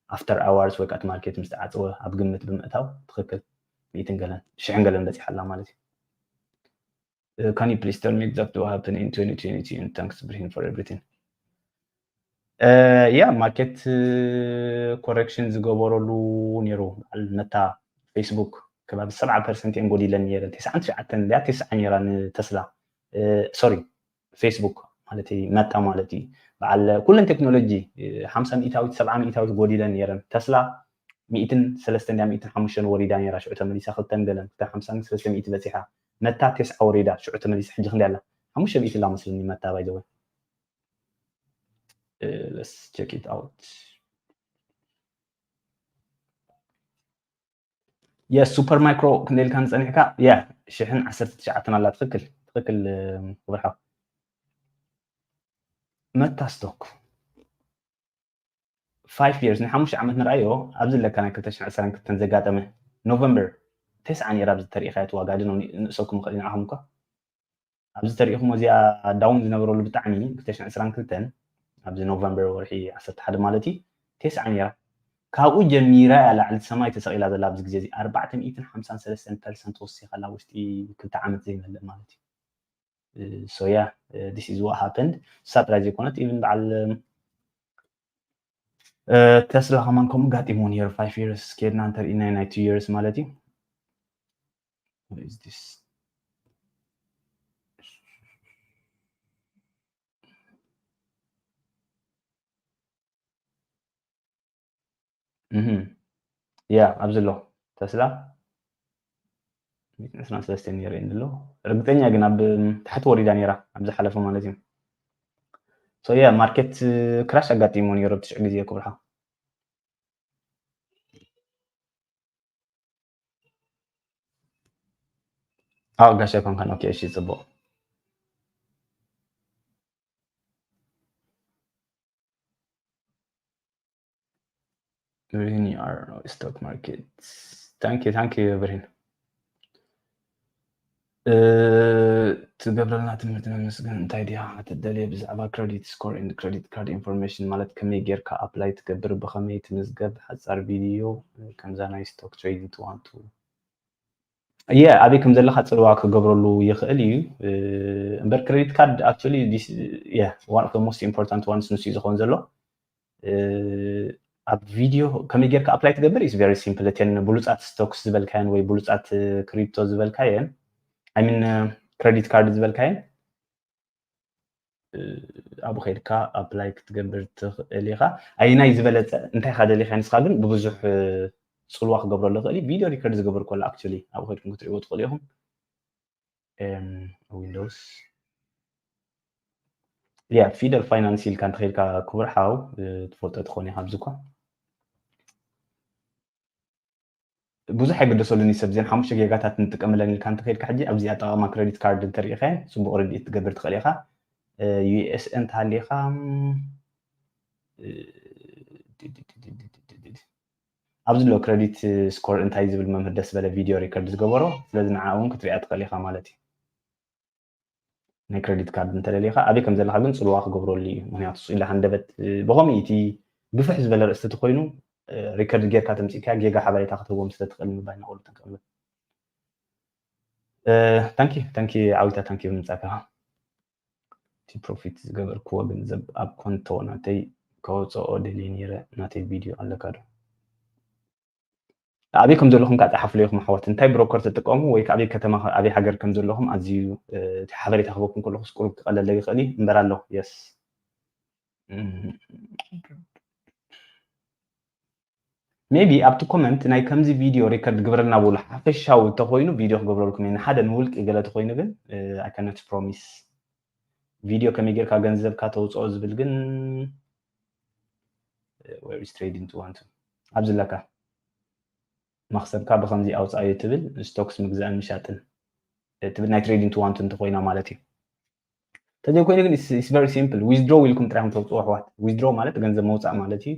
ኣፍተር ኣዋርስ ወይ ከዓ እቲ ማርኬት ምስ ተዓፀወ ኣብ ግምት ብምእታው ትኽክል ሚእትን ገለን ሽሕን ገለን በፂሓ ኣላ ማለት እዩ። Can you please tell me exactly what happened in twenty twenty and thanks ብርሂን for everything? Yeah ማርኬት ኮሬክሽን ዝገበረሉ ነይሩ። በዓል መታ ፌስቡክ ከባቢ ሰብዓ ፐርሰንት እየን ጎዲለን ነይረን። ተስዓን ትሽዓተን ድያ ተስዓ ነይራ ንተስላ ሶሪ ፌስቡክ ማለት እዩ መታ ማለት እዩ። በዓል ኩለን ቴክኖሎጂ ሓምሳ ሚእታዊት ሰብዓ ሚእታዊት ጎዲለን ነይረን። ተስላ ሚእትን ሰለስተን ድያ ሚእትን ሓሙሽተን ወሪዳ ነይራ ሽዑ ተመሊሳ ክልተን ገለን ክልተ ሓምሳን ሰለስተ ሚእቲ በፂሓ። መታ ተስዓ ወሪዳ ሽዑ ተመሊሳ ሕጂ ክንደይ ኣላ? ሓሙሽተ ሚእቲ ኣላ መስለኒ መታ by the way. Let's check it out. Yes ሱፐር ማይክሮ ክንደይ ኢልካ ንፀኒሕካ? Yeah ሽሕን ዓሰርተ ትሽዓተን ኣላ። ትኽክል ትኽክል ክብርሓው መታ ስቶክ five years ንሓሙሽተ ዓመት ንርኣዮ። ኣብዚ ኣለካ ናይ ክልተ ሽሕን ዕስራን ክልተን ዘጋጠመ ኖቨምበር ተስዓ ነይራ ኣብዚ ተሪኢኻያ እቲ ዋጋ ድኖ ንእሰኩም ይኽእል ንዓኹም እኳ ኣብዚ ተሪኢኹም እዚኣ ዳውን ዝነበረሉ ብጣዕሚ ክልተ ሽሕን ዕስራን ክልተን ኣብዚ ኖቨምበር ወርሒ ዓሰርተ ሓደ ማለት እዩ ተስዓ ነይራ። ካብኡ ጀሚራ እያ ላዕሊ ሰማይ ተሰቒላ ዘላ ኣብዚ ግዜ እዚ ኣርባዕተ ሚእትን ሓምሳን ሰለስተን ፐርሰንት ወሲኻላ ውሽጢ ክልተ ዓመት ዘይመልእ ማለት እዩ። So yeah this is what happened። ንሳ ጥራይ ዘይኮነት ኢቭን በዓል ተስላ ከማን ከምኡ ጋጢሞ ነይሩ። Five years ከድና እንተርኢናዮ ናይ two years ማለት እዩ። What is this? Yeah ኣብዚ ኣሎ ተስላ ሚእትን ዕስራን ሰለስተን ነይረ ኣሎ። ርግፀኛ ግን ኣብ ታሕቲ ወሪዳ ነይራ ኣብ ዝሓለፈ ማለት እዩ። So yeah ማርኬት ክራሽ ኣጋጢሞ ነይሩ ኣብ ትሽዑ ግዜ ክብርሓ። ኣው ጋሽ ኣይኮንካን። ኦኬ እሺ ፅቡቕ። ብርሂን you are stock market. Thank you thank you ብርሂን። ትገብረልና ትምህርቲ ነመስግን። እንታይ ድያ ትደልየ ብዛዕባ credit score and credit card information ማለት ከመይ ጌርካ ኣፕላይ ትገብር ብኸመይ ትምዝገብ ሓፃር ቪድዮ ከምዛ ናይ stock trading to want to yeah ኣበይ ከም ዘለካ ፅልዋ ክገብረሉ ይኽእል እዩ። እምበር credit card actually one of the most important ones ንሱ እዩ ዝኸውን ዘሎ። ኣብ ቪድዮ ከመይ ጌርካ ኣፕላይ ትገብር is very simple። እተን ብሉፃት ስቶክስ ዝበልካየን ወይ ብሉፃት ክሪፕቶ ዝበልካየን I mean credit card ዝበልካየን ኣብኡ ከይድካ ኣፕላይ ክትገብር ትኽእል ኢኻ። ኣይናይ ዝበለፀ እንታይ ካ ደሊኻ ንስኻ ግን ብብዙሕ ፅልዋ ክገብረሉ ይኽእል ቪድዮ ሪከርድ ዝገብር ከሎ actually ኣብኡ ከይድኩም ክትሪእዎ ትኽእሉ ኢኹም። ዊንዶውስ ያ ፊደል ፋይናንስ ኢልካ እንተኸይድካ ክቡር ሓው ትፈልጦ ትኾን ኢኻ ኣብዚ እኳ ብዙሕ ኣይግደሰሉን እዩ ሰብ ዜን ሓሙሽተ ጌጋታት ንጥቀመለን ኢልካ እንተኸይድካ ሕጂ ኣብዚ ኣጠቓቕማ ክረዲት ካርድ እንተሪኢኻየን ፅቡቕ ርድኢት ትገብር ትኽእል ኢኻ። ዩኤስኤ እንተሃሊኻ ኣብዚ ሎ ክረዲት ስኮር እንታይ ዝብል መምህር ደስ ዝበለ ቪድዮ ሪከርድ ዝገበሮ ስለዚ ንዓ እውን ክትሪኣ ትኽእል ኢኻ ማለት እዩ። ናይ ክረዲት ካርድ እንተደሊኻ ኣበይ ከም ዘለኻ ግን ፅልዋ ክገብረሉ እዩ። ምክንያቱ ስኢላ ሃንደበት ብኸምኡ እቲ ግፍሕ ዝበለ ርእስቲ ተኮይኑ ሪከርድ ጌርካ ተምፂእካ ጌጋ ሓበሬታ ክትህቦም ስለ ትኽእል ምባይ ናቆሉ ተንቀምበት። ታንኪ ታንኪ ዓዊታ ታንኪ ብምፃካ እቲ ፕሮፊት ዝገበርክዎ ገንዘብ ኣብ ኮንቶ ናተይ ከወፅኦ ደልየ ነይረ ናተይ ቪድዮ ኣለካ ዶ? ኣበይ ከም ዘለኹም ከዓ ፀሓፉለይኹም ኣሕዋት እንታይ ብሮከር ትጥቀሙ ወይ ከዓ ኣበይ ከተማ ኣበይ ሃገር ከም ዘለኹም ኣዝዩ እቲ ሓበሬታ ክበኩም ከለኹስ ቁሩብ ክቀለለ ይኽእል እዩ እምበር ኣሎ የስ maybe ኣብቲ ኮመንት ናይ ከምዚ ቪድዮ ሪከርድ ግበረልና ብሉ ሓፈሻዊ እንተኮይኑ ቪድዮ ክገብረልኩም እየ ንሓደ ንውልቂ ገለ ተኮይኑ ግን I cannot promise ቪድዮ ከመይ ጌርካ ገንዘብካ ተውፅኦ ዝብል ግን where is trading to want ኣብዚ ኣለካ መክሰብካ ብከምዚ ኣውፃእዮ ትብል ስቶክስ ምግዛእን ምሻጥን ትብል ናይ trading to want እንተኮይና ማለት እዩ ተዘይኮይኑ ግን it's very simple withdraw ኢልኩም ጥራይኩም ተውፅኦ ኣሕዋት withdraw ማለት ገንዘብ መውፃእ ማለት እዩ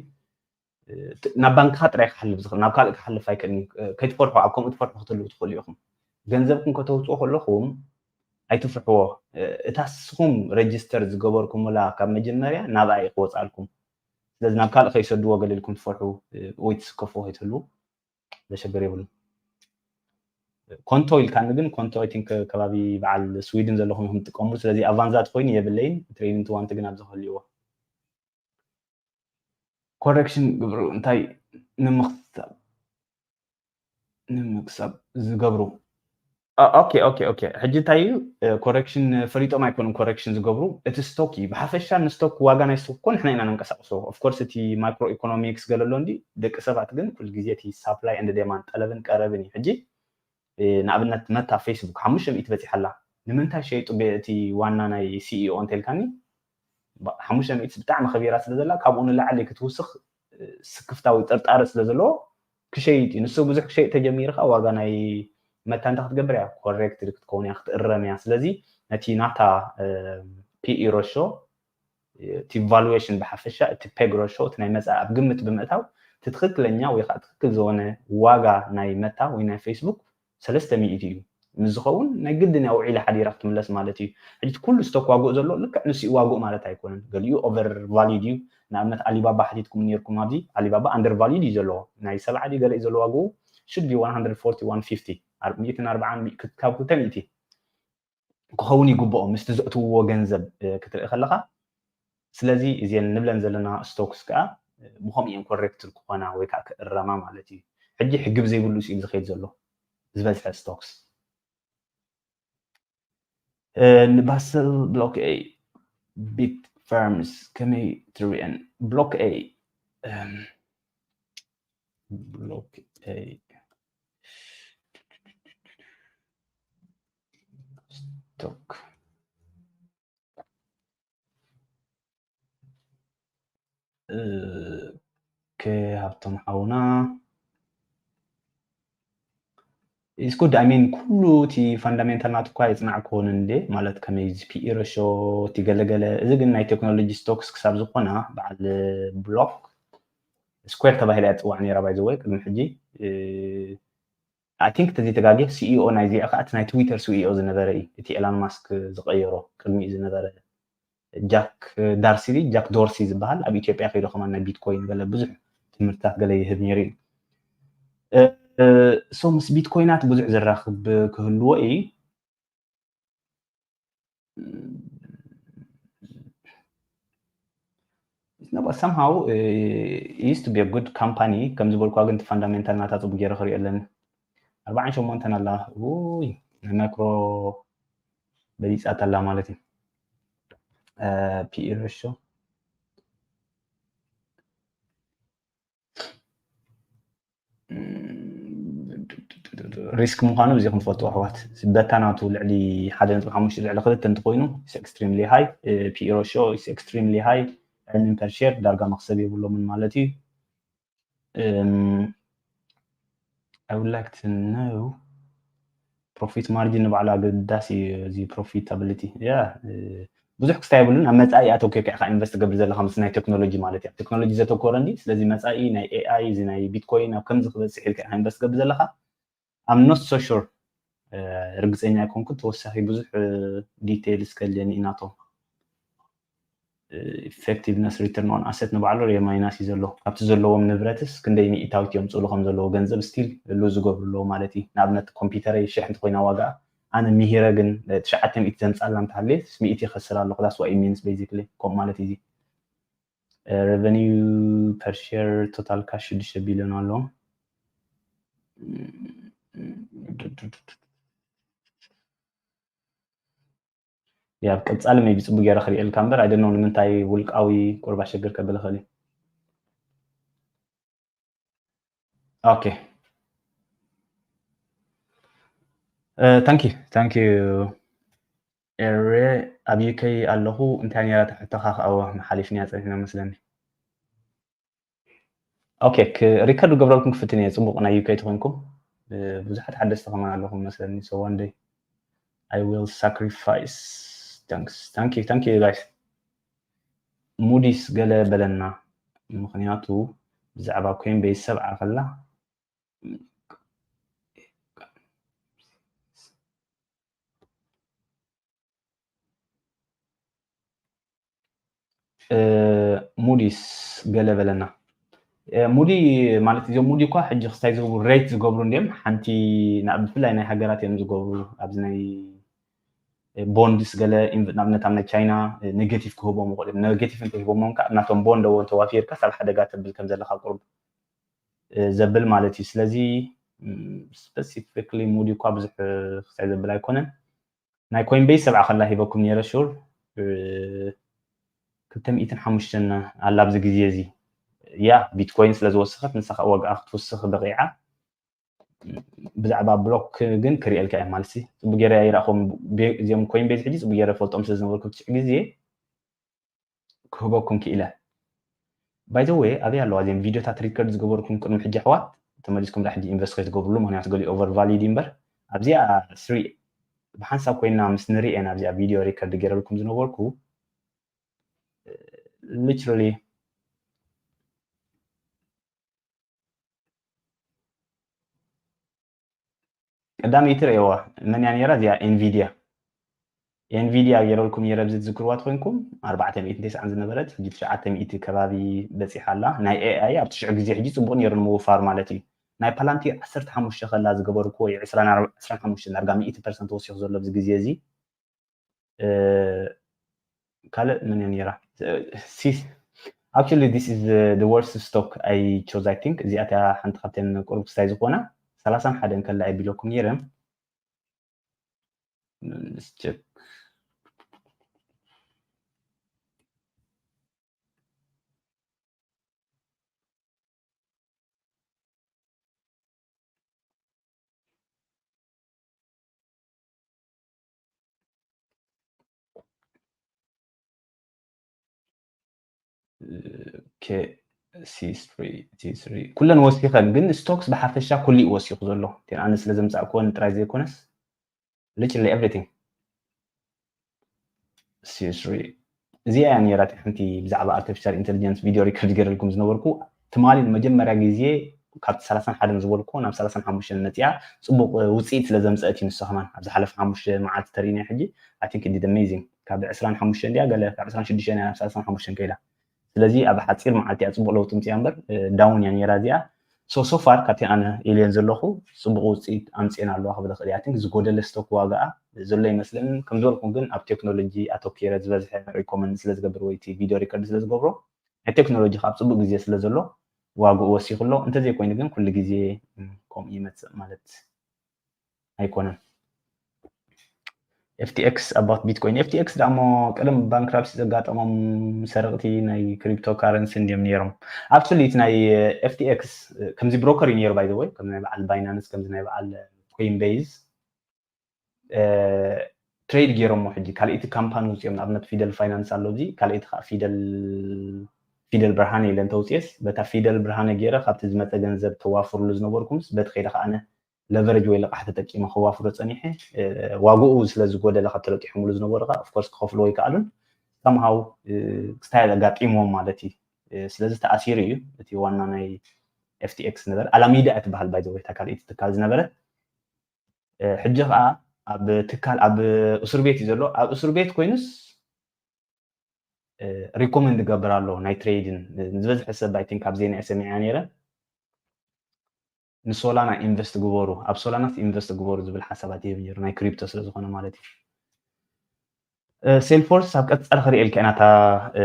ናብ ባንክካ ጥራይ ክሓልፍ ዝኽእል ናብ ካልእ ክሓልፍ ኣይክእልን ከይትፈርሑ ኣብ ከምኡ ትፈርሑ ክትህልው ትኽእሉ ኢኹም ገንዘብኩም ከተውፅኦ ከለኹም ኣይትፍርሕዎ እታ ስኹም register ዝገበርኩምላ ካብ መጀመርያ ናብኣ እዩ ክወፅኣልኩም ስለዚ ናብ ካልእ ከይሰድዎ ገለ ኢልኩም ትፈርሑ ወይ ትስከፍዎ ከይትህልው ዘሸግር የብሉ ኮንቶ ኢልካኒ ግን ኮንቶ I think ከባቢ በዓል ስዊድን ዘለኹም ኢኹም ትጥቀምሉ ስለዚ ኣቫንዛ ትኮይኑ የብለይን trading to want ግን ኣብዚ ክህልዎ correction ግብሩ እንታይ ንምክሳብ ንምክሳብ ዝገብሩ okay okay okay ሕጂ እንታይ እዩ correction ፈሊጦም ኣይኮኑን correction ዝገብሩ እቲ stock እዩ ብሓፈሻ ን stock ዋጋ ናይ stock እኮ ንሕና ኢና ነንቀሳቅሶ of course እቲ micro economics ገለ ኣሎ እንዲ ደቂ ሰባት ግን ኩሉ ግዜ እቲ supply and demand ጠለብን ቀረብን እዩ ሕጂ ንኣብነት መታ Facebook ሓሙሽተ ሚእቲ በፂሓ ኣላ ንምንታይ ሸይጡ እቲ ዋና ናይ CEO እንተልካኒ ሓሙሽተ ሚእቲ ብጣዕሚ ከቢራ ስለ ዘላ ካብኡ ንላዕሊ ክትውስኽ ስክፍታዊ ጥርጣረ ስለ ዘለዎ ክሸይጥ እዩ ንሱ ብዙሕ ክሸይጥ ተጀሚሩ ከዓ ዋጋ ናይ መታ እንተ ክትገብር እያ correct ክትከውን እያ ክትእረም እያ ስለዚ ነቲ ናታ PE ratio እቲ valuation ብሓፈሻ እቲ peg ratio እቲ ናይ መፃኢ ኣብ ግምት ብምእታው እቲ ትክክለኛ ወይ ከዓ ትክክል ዝኾነ ዋጋ ናይ መታ ወይ ናይ Facebook ሰለስተ ሚእቲ እዩ ምስ ዝኸውን ናይ ግድን ኣውዒላ ሓዲራ ክትምለስ ማለት እዩ ሕጂ ኩሉ stock ዋግኡ ዘሎ ልክዕ ንስኡ ዋግኡ ማለት ኣይኮነን ገሊኡ over valued እዩ ንኣብነት ኣሊባባ ሓቲትኩም ነርኩም ኣብዚ ኣሊባባ under valued እዩ ዘለዎ ናይ ሰብዓ ድዩ ገለ እዩ ዘሎ ዋግኡ should be one forty one fifty ካብ ክልተ ሚእቲ ክኸውን ይግብኦ ምስቲ ዘእትውዎ ገንዘብ ክትርኢ ከለካ ስለዚ እዚን ንብለን ዘለና stocks ከዓ ብከምኡ እየን corrected ክኾና ወይ ከዓ ክእረማ ማለት እዩ ሕጂ ሕጊ ብዘይብሉ ስኢል ዝኸይድ ዘሎ ዝበዝሐ stocks ንባስል block A big firms ከመይ ትሪእን block A block A stock okay ሃብቶም ሓውና is good I mean ኩሉ እቲ fundamental ናቱ እኳ ይፅናዕ ክኾን እንዴ ማለት ከመይ እዚ PE ratio እቲ ገለገለ እዚ ግን ናይ technology stocks ክሳብ ዝኾና በዓል Block Square ተባሂላ እያ ትፅዋዕ ነይራ by the way ቅድሚ ሕጂ I think ተዘይተጋግየ CEO ናይዚኣ ከዓ እቲ ናይ Twitter CEO ዝነበረ እዩ እቲ Elon Musk ዝቀየሮ ቅድሚኡ ዝነበረ Jack Dorsey Jack Dorsey ዝበሃል ኣብ ኢትዮጵያ ከይዱ ከማን ናይ ቢትኮይን ገለ ብዙሕ ትምህርትታት ገለ ይህብ ነይሩ እዩ so ምስ ቢትኮይናት ብዙሕ ዘራኽብ ክህልዎ እዩ But somehow, uh, it used to be a good company. ከም ዝበልኳ ግን እቲ ፋንዳሜንታል ናታ ጽቡቅ ገይረ ክሪኦ ኣለኒ። ኣርባዓን ሸሞንተን ኣላ። ውይ፣ ናይ ማይክሮ በሊጻት ኣላ ማለት እዩ። ፒኢ ሬሾ ሪስክ ምዃኑ እዚ ክንፈልጡ ኣሕዋት። በታ ናቱ ልዕሊ ሓደ ነጥቢ ሓሙሽተ ልዕሊ ክልተ እንተኮይኑ extremely high, ፒኢ ሬሾ extremely high, earning per share ዳርጋ መክሰብ የብሎምን ማለት እዩ። I would like to know profit margin ንባዕሉ ኣገዳሲ እዩ። እዚ profitability ብዙሕ ክስታይ የብሉን። ኣብ መፃኢ ኣተኮርካ ኢኻ ኢንቨስት ትገብር ዘለካ ምስ ናይ ቴክኖሎጂ ማለት እዩ። ቴክኖሎጂ ዘተኮረ እንዲ ስለዚ መፃኢ ናይ ኤኣይ እዚ ናይ ቢትኮይን ኣብ ከምዚ ክበፅሕ ኢልካ ኢኻ ኢንቨስት ትገብር ዘለካ። I'm not so sure, ርግፀኛ ኣይኮንኩን። ተወሳኺ ብዙሕ ዲቴይል እስከልየኒ ኢናቶም effectiveness return on asset ንባዕሉ ሪማይናስ እዩ ዘሎ። ካብቲ ዘለዎም ንብረትስ ክንደይ ሚእታዊት እዮም ፅሉ ከም ዘለዎ ገንዘብ ስቲል ሉዝ ዝገብሩ ኣለዉ ማለት እዩ። ንኣብነት ኮምፒውተረይ ሽሕ እንተኮይና ዋጋ ኣነ ምሂረ ግን ትሽዓተ ሚእቲ ዘምፃላ እንተሃለየ ሚእቲ ይኸስር ኣለኹ። That's what it means basically። ከምኡ ማለት እዩ። Revenue per share total cash ሽዱሽተ ቢልዮን ኣሎ። ያብ ቀጻሊ maybe ጽቡቅ ገይረ ክርእየልካ እምበር I don't know ንምንታይ ውልቃዊ ቁርባ ሸግር ከብል ኽእል። Okay, thank you, thank you። ኤረ ኣብ ዩኬ ኣለኹ። እንታይ ነራ ትሕተኻ ክኣዋ መሓሊፍንያ ጸኒሕና መስለኒ። ኦኬ፣ ሪከርድ ገብረልኩም ክፍትን እየ። ጽቡቅ ናይ ዩኬ ተኾንኩም ብዙሓት ሓደስቲ ከማን ኣለኹም መስለኒ። So one day I will sacrifice. Thanks, thank you, thank you guys። ሙዲስ ገለ በለና፣ ምኽንያቱ ብዛዕባ ኮይን ቤዝ ሰብዓ ከላ ሙዲስ ገለ በለና። ሙዲ ማለት እዞም ሙዲ እኳ ሕጂ ክስታይ ዝገብሩ ሬት ዝገብሩ እንዲም ሓንቲ ብፍላይ ናይ ሃገራት እዮም ዝገብሩ። ኣብዚ ናይ ቦንድስ ገለ ንኣብነት ኣብ ናይ ቻይና ኔጌቲቭ ክህቦም ይኽእል። ኔጌቲቭ እንተሂቦሞም ከዓ ናቶም ቦንድ ዎ እንተዋፊርካ ሳብ ሓደጋ ተብል ከም ዘለካ ቁርብ ዘብል ማለት እዩ። ስለዚ ስፐሲፊክሊ ሙዲ እኳ ብዙሕ ክስታይ ዘብል ኣይኮነን። ናይ ኮይንቤስ ሰብዓ ከላ ሂበኩም ነይረ ሹር ክልተ ሚእትን ሓሙሽተን ኣላ ኣብዚ ግዜ እዚ። ያ ቢትኮይን ስለ ዝወሰኸት ንሳ ከዓ ዋጋኣ ክትውስኽ በቂዓ። ብዛዕባ ብሎክ ግን ክርእየልካ እየ ማለት ሲ ጽቡቅ ገይረ ኣይረእኹም። እዚኦም ኮይንቤዝ ሕጂ ጽቡቅ ገይረ ፈልጦም ስለ ዝነበርኩ ብትሽዕ ግዜ ክህበኩም ክኢለ። By the way ኣበይ ኣለዋ እዚም ቪዲዮታት ሪከርድ ዝገበርኩም ቅድሚ ሕጂ ኣሕዋት ተመሊስኩም ዳ ሕጂ ኢንቨስት ከይትገብርሉ፣ ምክንያቱ ገሊኡ ኦቨር ቫሊድ እምበር ኣብዚኣ ስሪ ብሓንሳብ ኮይና ምስ ንርእየን ኣብዚኣ ቪዲዮ ሪከርድ ገይረልኩም ዝነበርኩ literally ቀዳመይቲ ርእየዋ መን እያ ነይራ? እዚኣ ኤንቪድያ። ኤንቪድያ ገይረልኩም ነይረ ብዚ ትዝክርዋ ተኮይንኩም ኣርባዕተ ሚእቲ ተስዓን ዝነበረት ሕጂ ትሽዓተ ሚእቲ ከባቢ በፂሓ ኣላ። ናይ ኤኣይ ኣብ ትሽዑ ግዜ ሕጂ ፅቡቅ ነይሩ ንምውፋር ማለት እዩ። ናይ ፓላንቲር ዓሰርተ ሓሙሽተ ከላ ዝገበርኩዎ እዩ ዕስራን ሓሙሽተን ዳርጋ ሚእቲ ፐርሰንት ወሲኹ ዘሎ ኣብዚ ግዜ እዚ። ካልእ መን እያ ነይራ? Actually this is the worst stock I chose I think። እዚኣታ ሓንቲ ካብተን ቁሩብ ክስታይ ዝኾና ሰላሳን ሓደን ከላ እየ ቢለኩም ነይረ። Let's check። ኩለን ወሲኸን ግን ስቶክስ ብሓፈሻ ኩሉ እዩ ወሲኹ ዘሎ። ኣነ ስለ ዘምፃእኩወን ጥራይ ዘይኮነስ literally everything። እዚኣ እያ ነይራ ሓንቲ ብዛዕባ ኣርቲፊሻል ኢንቴሊጀንስ ቪድዮ ሪከርድ ገይረልኩም ዝነበርኩ ትማሊ ንመጀመርያ ግዜ ካብቲ ሰላሳን ሓደን ዝበልኩ ናብ ሰላሳን ሓሙሽተን መፅያ። ፅቡቅ ውፅኢት ስለ ዘምፀአት እዩ ንሱ ከማን ኣብ ዝሓለፈ ሓሙሽተ መዓልቲ ተሪእና ሕጂ I think it did amazing። ካብ ዕስራን ሓሙሽተን ድያ ገለ ካብ ዕስራን ሽዱሽተን ናብ ሰላሳን ሓሙሽተን ከይዳ። ስለዚ ኣብ ሓፂር መዓልቲ እያ ፅቡቅ ለውጢ ምፅያ እምበር ዳውን እያ ነይራ እዚኣ። So so far ካብቲ ኣነ ኢልየን ዘለኹ ፅቡቅ ውፅኢት ኣምፅኤን ኣለዋ ክብል እኽእል እየ። I think ዝጎደለ ስቶክ ዋጋኣ ዘሎ ይመስለኒ። ከም ዝበልኩም ግን ኣብ ቴክኖሎጂ ኣተኪረ ዝበዝሐ ሪኮመንድ ስለ ዝገብር ወይ እቲ ቪድዮ ሪከርድ ስለ ዝገብሮ ናይ ቴክኖሎጂ ካብ ፅቡቅ ግዜ ስለ ዘሎ ዋግኡ ወሲኹ ኣሎ። እንተዘይኮይኑ ግን ኩሉ ግዜ ከምኡ ይመፅእ ማለት ኣይኮነን። F T X about Bitcoin. F T X ደሞ ቀደም ባንክራፕሲ ዘጋጠሞም ሰረቕቲ ናይ ክሪፕቶ ካረንሲ እንዲዮም ነይሮም። Actually እቲ ናይ F T X ከምዚ ብሮከር እዩ ነይሩ፣ by the way፣ ከም ናይ በዓል ባይናንስ፣ ከምዚ ናይ በዓል ኮይንቤዝ ትሬድ ገይሮሞ። ሕጂ ካልኣይቲ ካምፓኒ ውፅኦም፣ ንኣብነት ፊደል ፋይናንስ ኣሎ፣ እዚ ካልኣይቲ ከዓ ፊደል ፊደል ብርሃነ ኢለ እንተውፅኤስ፣ በታ ፊደል ብርሃነ ገይረ ካብቲ ዝመፀ ገንዘብ ተዋፍርሉ ዝነበርኩምስ በቲ ከይደ ከዓ ኣነ ለቨረጅ ወይ ልቃሕ ተጠቂመ ከዋፍሮ ፀኒሐ። ዋግኡ ስለ ዝጎደለ ካብ ተለጢሖምሉ ዝነበሩ ከዓ ኦፍኮርስ ክኸፍልዎ ይከኣሉን። ሳምሃው ክስታይ ኣጋጢምዎም ማለት እዩ። ስለዚ ተኣሲሩ እዩ እቲ ዋና ናይ F T X ነበረ። ኣላሚዳ እያ ትበሃል፣ ባይ ዘ ወይ፣ እታ ካልኣይቲ ትካል ዝነበረት። ሕጂ ከዓ ኣብ ትካል ኣብ እስር ቤት እዩ ዘሎ። ኣብ እስር ቤት ኮይኑስ ሪኮመንድ ገብር ኣሎ ናይ ትሬድን ዝበዝሐ ሰብ፣ I think፣ ኣብ ዜና እየ ሰሚዐ ነይረ። ንሶላና ኢንቨስት ግበሩ፣ ኣብ ሶላናስ ኢንቨስት ግበሩ ዝብል ሓሳባት ይህብ ነይሩ፣ ናይ ክሪፕቶ ስለ ዝኾነ ማለት እዩ። ሴልፎርስ ኣብ ቀፃሊ ክሪኤልካ ኢና፣ እታ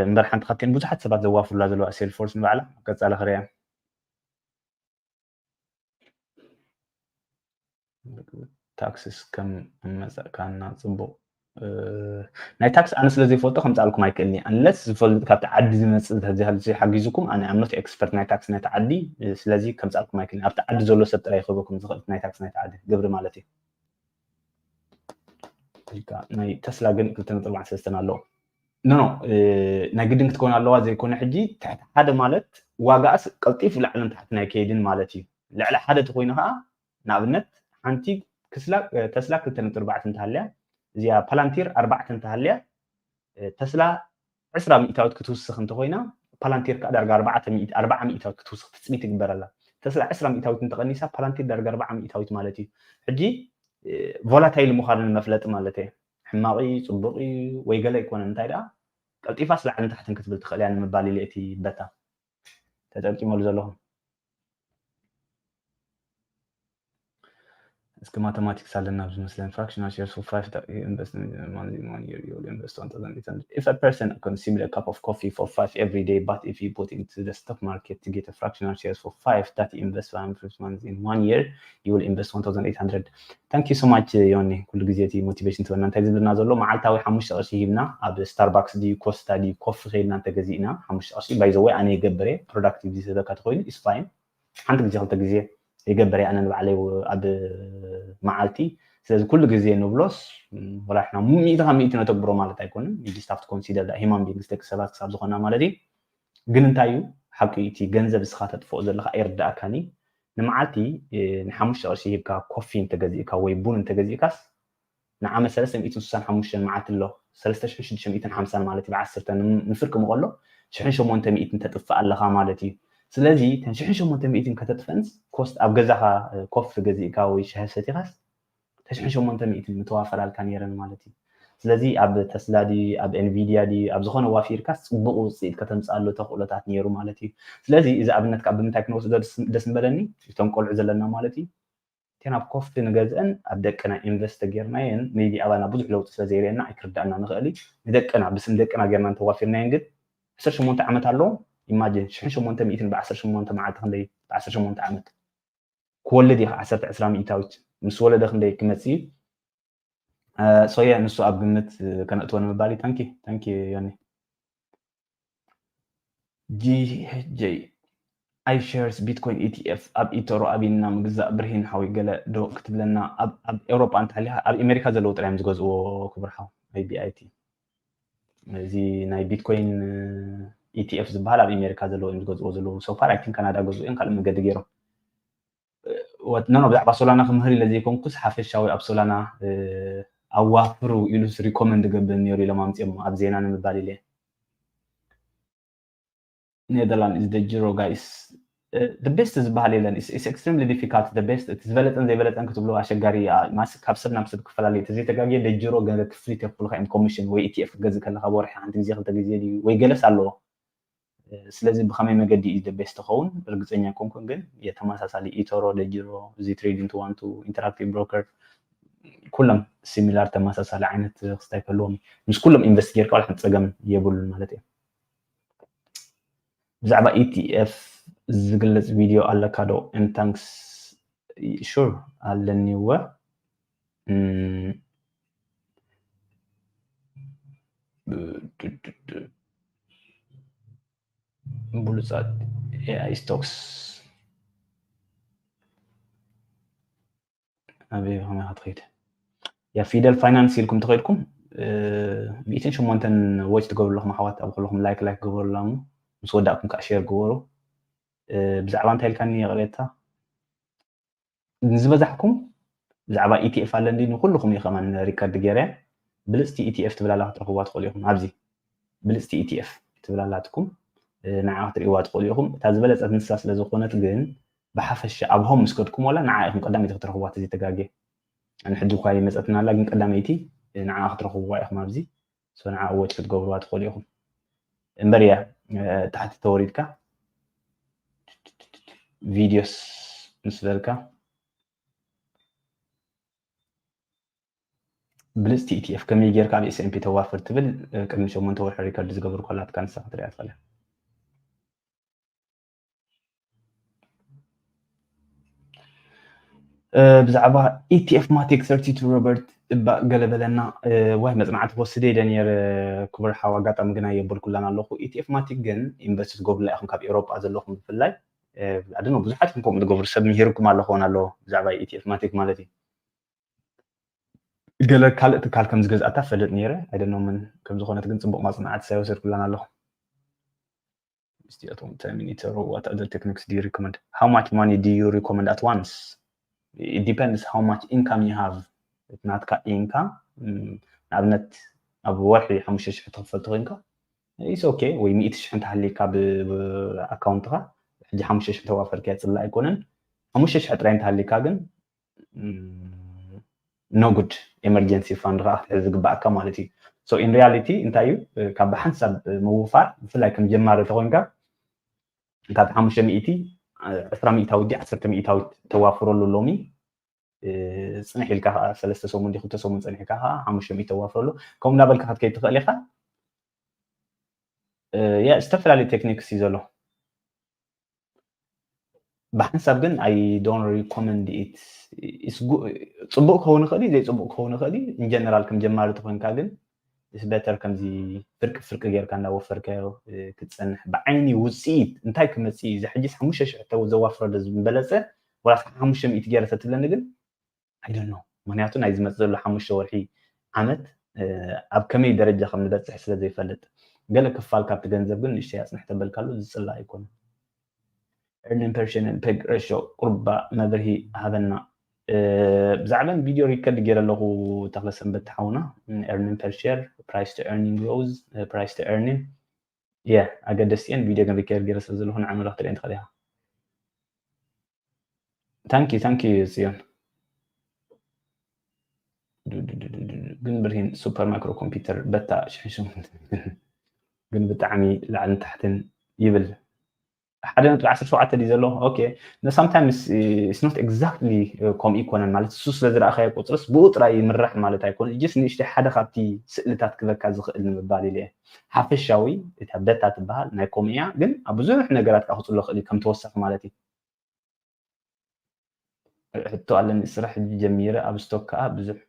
እምበር ሓንቲ ካብተን ብዙሓት ሰባት ዘዋፍሩላ ዘለዋ ሴልፎርስ ንባዕላ ኣብ ቀፃሊ ክሪያ። ታክስስ ከም መፀእካና ፅቡቅ። ናይ ታክስ ኣነ ስለ ዘይፈልጦ ከምፃልኩም ኣይክእልኒ፣ ኣንለስ ዝፈልጥ ካብቲ ዓዲ ዝመፅእ ተዝሃልሲ ሓጊዙኩም። ኣነ ኣምኖት ኤክስፐርት ናይ ታክስ ናይቲ ዓዲ፣ ስለዚ ከምፃልኩም ኣይክእልኒ። ኣብቲ ዓዲ ዘሎ ሰብ ጥራይ ይኽበኩም ዝኽእል ናይ ታክስ ናይቲ ዓዲ ግብሪ ማለት እዩ። ናይ ተስላ ግን ክልተ ነጥቢ ኣርባዕተ ሰለስተ ኣለዎ። ኖ ኖ፣ ናይ ግድን ክትከውን ኣለዋ ዘይኮነ፣ ሕጂ ትሕቲ ሓደ ማለት ዋጋኣስ ቀልጢፉ ላዕልን ታሕትን ኣይከይድን ማለት እዩ። ልዕሊ ሓደ ተኮይኑ ከዓ፣ ንኣብነት ሓንቲ ክስላ ተስላ ክልተ ነጥቢ ኣርባዕተ እንተሃልያ፣ እዚኣ ፓላንቲር ኣርባዕተ እንተሃልያ፣ ተስላ ዕስራ ሚእታዊት ክትውስኽ እንተኮይና፣ ፓላንቲር ከዓ ዳርጋ ኣርባዕተ ሚእቲ ኣርባዓ ሚእታዊት ክትውስኽ ትፅቢት ይግበረላ። ተስላ ዕስራ ሚእታዊት እንተቐኒሳ፣ ፓላንቲር ዳርጋ ኣርባዓ ሚእታዊት ማለት እዩ። ሕጂ ቮላታይል ምዃኑ መፍለጢ ማለት እየ። ሕማቕ እዩ፣ ፅቡቕ እዩ ወይ ገለ ኣይኮነን። እንታይ ደኣ ቀልጢፋስ ላዕልን ታሕትን ክትብል ትኽእል እያ ንምባል ኢለ እቲ በታ ተጠቂመሉ ዘለኹ። እስኪ ማተማቲክስ ኣለና ኣብዚ መስለን። Fractional shares for five that you invest in one, in one year, you will invest one thousand eight hundred. If a person consumes a cup of coffee for five every day, but if you put into the stock market to get a fractional shares for five that you invest five hundred months in one year, you will invest one thousand eight hundred. Thank you so much ዮኒ፣ ኩሉ ግዜ እቲ ሞቲቬሽን ትበና። እንታይ ዝብልና ዘሎ፣ መዓልታዊ ሓሙሽተ ቅርሺ ሂብና ኣብ ስታርባክስ ድዩ ኮስታ ድዩ ኮፊ ከይድና እንተገዚእና ሓሙሽተ ቅርሺ፣ ባይ ዘ ወይ ኣነ ይገብር እየ፣ ፕሮዳክቲቭ ዝሰበካ ተኮይኑ ኢስ ፋይን፣ ሓንቲ ግዜ ክልተ ግዜ ይገብር እየ ኣነ ንባዕለይ ኣብ መዓልቲ። ስለዚ ኩሉ ግዜ ንብሎስ ወላ ሕና ሚእቲ ካብ ሚእቲ ነተግብሮ ማለት ኣይኮንን። You just have to consider that human beings፣ ደቂ ሰባት ክሳብ ዝኾና ማለት እዩ። ግን እንታይ እዩ ሓቂ፣ እቲ ገንዘብ እስኻ ተጥፍኦ ዘለኻ ኣይርዳእካን እዩ። ንመዓልቲ ንሓሙሽተ ቅርሺ ሂብካ ኮፊ እንተገዚእካ ወይ ቡን እንተገዚእካስ ንዓመት ሰለስተ ሚእትን ስሳን ሓሙሽተን መዓልቲ ኣሎ፣ ሰለስተ ሽሕን ሽዱሽተ ሚእትን ሓምሳን ማለት እዩ። ብዓሰርተ ንፍርቂ ምቐሎ ሽሕን ሸሞንተ ሚእትን ተጥፍእ ኣለኻ ማለት እዩ። ስለዚ እተን ሽሕን ሸሞንተ ሚእትን ከተጥፍእንስ ኮስት ኣብ ገዛኻ ኮፊ ገዚእካ ወይ ሻሂ ሰቲኻስ እተን ሽሕን ሸሞንተ ሚእትን ምተዋፈራልካ ነይረን ማለት እዩ። ስለዚ ኣብ ተስላ ድዩ ኣብ ኤንቪድያ ድዩ ኣብ ዝኾነ ዋፊርካስ ፅቡቕ ውፅኢት ከተምፅኣሉ ተኽእሎታት ነይሩ ማለት እዩ። ስለዚ እዚ ኣብነት ካብ ብምንታይ ክንወስዶ ደስ ምበለኒ፣ እቶም ቆልዑ ዘለና ማለት እዩ፣ እተን ኣብ ኮፍቲ ንገዝአን ኣብ ደቅና ኢንቨስት ጌርናየን ሜቢ ኣባና ብዙሕ ለውጢ ስለ ዘይርእየና ኣይክርዳእና ንኽእል እዩ። ንደቅና ብስም ደቅና ጌርና እንተዋፊርናየን ግን ዓሰርተ ሸሞንተ ዓመት ኣለዎ። ኢማጂን ሽሕን ሸሞንተ ሚእትን ብ ዓሰርተ ሸሞንተ መዓልቲ ክንደይ ብ ዓሰርተ ሸሞንተ ዓመት ክወልድ እዩ። ዓሰርተ ዕስራ ሚእታዊት ምስ ወለደ ክንደይ ክመጽእ እዩ? ሶየ ንሱ ኣብ ግምት ከነእትዎ ንምባል እዩ። ታንኪ ታንኪ ዮኒ። ጂ ጂ ኣይ ሸርስ ቢትኮይን ኢቲኤፍ ኣብ ኢቶሮ ኣቢና ምግዛእ ብርሂን ሓወይ ገለ ዶ ክትብለና? ኣብ ኤውሮጳ እንተሃሊኻ ኣብ ኣሜሪካ ዘለዉ ጥራይ እዮም ዝገዝእዎ ክቡር ሓው ኣይ ቢ ኣይ ቲ። እዚ ናይ ቢትኮይን ኢቲኤፍ ዝበሃል ኣብ ኣሜሪካ ዘለዉ እዮም ዝገዝእዎ ዘለዉ። ሶፋር ኣይ ቲንክ ካናዳ ገዝኡ እዮም ካልእ መገዲ ገይሮም። ኖ ኖ ብዛዕባ ሶላና ክምህር ኢለ ዘይኮንኩስ ሓፈሻዊ ኣብ ሶላና ኣዋፍሩ ኢሉስ ሪኮመንድ ገብር ነይሩ ኢሎም ኣምፅኦም ኣብ ዜና ንምባል ኢለ። Netherlands is the Giro guys. The best ዝበሃል የለን። It's extremely difficult, the best። እቲ ዝበለፀን ዘይበለፀን ክትብሎ ኣሸጋሪ። ማስ ካብ ሰብ ናብ ሰብ ክፈላለ እዩ። እቲ ዘይተጋግየ ደጅሮ ገለ ክፍሊት የብልካ እዮም ኮሚሽን ወይ ኢቲኤፍ ክትገዝእ ከለካ ብወርሒ ሓንቲ ግዜ ክልተ ግዜ ድዩ ወይ ገለስ ኣለዎ። ስለዚ ብኸመይ መገዲ እዩ the best ትኸውን ርግፀኛ ኮንኩን፣ ግን የተመሳሳሊ ኢቶሮ ደጅሮ እዚ ትሬዲንግ ቱ ዋን ቱ ኢንተራክቲቭ ብሮከር ኩሎም ሲሚላር ተመሳሳሊ ዓይነት ክስታይ ከለዎም ምስ ኩሎም ኢንቨስት ጌርካ ዋላ ሓንቲ ፀገም የብሉን ማለት እዩ። ብዛዕባ ኢቲኤፍ ዝግለጽ ቪድዮ ኣለካ ዶ? And thanks. Sure ኣለኒ። ወ ብሉጻት ኤኣይ ስቶክስ ኣበይ ከመይ ክትኸይድ? ያ ፊደል ፋይናንስ ኢልኩም ተኸይድኩም ሚእትን ሸሞንተን ዎች ትገብሩ ኣለኹም ኣሕዋት። ኣብ ኩለኹም ላይክ ላይክ ግበሩ ኣላሙ። ምስ ወዳእኩም ከዓ ሼር ግበሩ። ብዛዕባ እንታይ ኢልካኒ ይቕሬታ? ንዝበዛሕኩም ብዛዕባ ኢቲኤፍ ኣለንዲ ንኩልኹም እዩ ከማን ሪከርድ ገይረ። ብልፅቲ ኢቲኤፍ ትብላላ ክትረኽብዋ ትኽእሉ ኢኹም። ኣብዚ ብልፅቲ ኢቲኤፍ ትብላላትኩም ንዓ ክትርእይዋ ትኽእሉ ኢኹም። እታ ዝበለፀት ንሳ ስለ ዝኾነት ግን ብሓፈሻ ኣብ ሆም ምስ ከድኩም ዋላ ንዓ ኢኹም ቀዳመይቲ ክትረኽብዋ ተዘይተጋግየ። ሕጂ እኳ ይመፀትና ኣላ ግን ቀዳመይቲ ንዓ ክትረኽብዋ ኢኹም። ኣብዚ ንዓ ዎች ክትገብርዋ ትኽእሉ ኢኹም። እምበር እያ ታሕቲ ተወሪድካ ቪዲዮስ ምስ በልካ ብልፅቲ ኢቲኤፍ ከመይ ጌርካ ኣብ ኤስኤምፒ ተዋፍር ትብል ቅድሚ ሸሞንተ ወርሒ ሪከርድ ዝገበርኩ ኣላትካ ንሳ ክትሪኣ ትኽእል። ብዛዕባ ኢቲኤፍ ማቲክ ሰርቲ ቱ ሮበርት እባ ገለ በለና። ዋይ መፅናዕቲ ክወስደ ኢለ ነይረ ክቡር ሓው፣ ኣጋጣሚ ግን ኣየበልኩላን ኣለኹ። ኢቲኤፍ ማቲክ ግን ኢንቨስት ትገብሩላ ኢኹም ካብ ኤውሮጳ ዘለኹም ብፍላይ ኣድኖ ብዙሓት ኢኹም ከምኡ ትገብሩ ሰብ ምሂርኩም ኣለኹ ውን ኣለዎ ብዛዕባ ኢቲኤፍ ማቲክ ማለት እዩ። ገለ ካልእ ትካል ከም ዝገዝኣታ ፈልጥ ነይረ ኣይደኖምን ከም ዝኾነት ግን ፅቡቕ ማፅናዕቲ ሳይወሰድኩላን ኣለኹ። What other techniques do you recommend? How much money do you recommend at once? It depends how much income you have. ናትካ ኢንካም ንኣብነት ኣብ ወርሒ ሓሙሽተ ሽሕ ትኽፈል ተኮይንካ ኢስ ኦኬ ወይ ሚእቲ ሽሕ እንተሃሊካ ብኣካውንትካ ሕጂ ሓሙሽተ ሽሕ ተዋፈርካ ጽላእ ኣይኮነን። ሓሙሽተ ሽሕ ጥራይ እንተሃሊካ ግን ኖ ጉድ ኤመርጀንሲ ፋንድ ከዓ ክትሕዝ ዝግባኣካ ማለት እዩ። So in reality እንታይ እዩ ካብ ብሓንሳብ ምውፋር ብፍላይ ከም ጀማሪ ተኮይንካ ካብ ሓሙሽተ ሚእቲ ዕስራ ሚእታዊት ዓሰርተ ሚእታዊት ተዋፍረሉ ሎሚ ጽንሕ ኢልካ ከዓ ሰለስተ ሰሙን ዲ ክልተ ሰሙን ጸኒሕካ ከዓ ሓሙሽተ ሚእቲ ተዋፍረሉ ከምኡ እንዳበልካ ክትከይድ ትኽእል ኢኻ። ያ ዝተፈላለዩ ቴክኒክስ እዩ ዘሎ። ብሓንሳብ ግን I don't recommend it. ጽቡቅ ክኸውን ይኽእል እዩ ዘይጽቡቅ ክኸውን ይኽእል እዩ። ኢንጀነራል ከም ጀማሪ ተኮንካ ግን ኢስ በተር ከምዚ ፍርቂ ፍርቂ ጌርካ እንዳወፈርካዮ ክትፀንሕ ብዓይኒ ውፅኢት እንታይ ክመፅእ እዩ እዚ ሕጂስ ሓሙሽተ ሽሕ ተው ዘዋፍረዶ ዝበለፀ ወላ ሓሙሽተ ሚእቲ ገይረ ተትብለኒ ግን I don't know። ምክንያቱ ናይ ዝመፅእ ዘሎ ሓሙሽተ ወርሒ ዓመት ኣብ ከመይ ደረጃ ከም ንበፅሕ ስለ ዘይፈልጥ ገለ ክፋል ካብቲ ገንዘብ ግን ንእሽተይ ኣፅንሕ ተበልካሉ ዝፅላእ ኣይኮነን። Earning per share and peg ratio ቁርባ መብርሂ ሃበና። ብዛዕበን ቪድዮ ሪከርድ ገይረ ኣለኹ ተክለ ሰንበት ሓውና። Earning per share, price to earning growth, price to earning. የ ኣገደስቲ እየን። ቪድዮ ግን ሪከርድ ገይረ ስለ ዘለኹ ንዓ መድረኽ ትርእየን ትኽእል ኢኻ። Thank you, thank you ጽዮን። ግን ብርሂን ሱፐር ማይክሮ ኮምፒውተር በታ ሽሕን ሸሞንተን ግን ብጣዕሚ ላዕልን ታሕትን ይብል። ሓደ ነጥቢ ዓሰርተ ሸውዓተ ድዩ ዘሎ? ኦኬ። No, sometimes it's not exactly ከምኡ ይኮነን ማለት እሱ ስለ ዝረኣኻዮ ቁፅርስ ብኡ ጥራይ ይምራሕ ማለት ኣይኮነ። ጅስ ንእሽተይ ሓደ ካብቲ ስእልታት ክበካ ዝኽእል ንምባል ኢለ እየ። ሓፈሻዊ እታ በታ ትበሃል ናይ ከምኡ እያ ግን ኣብ ብዙሕ ነገራት ከዓ ክፅሎ ክእል እዩ ከም ተወሳኺ ማለት እዩ። ሕቶ ኣለኒ ስራሕ ሕጂ ጀሚረ ኣብ ስቶክ ከዓ ብዙሕ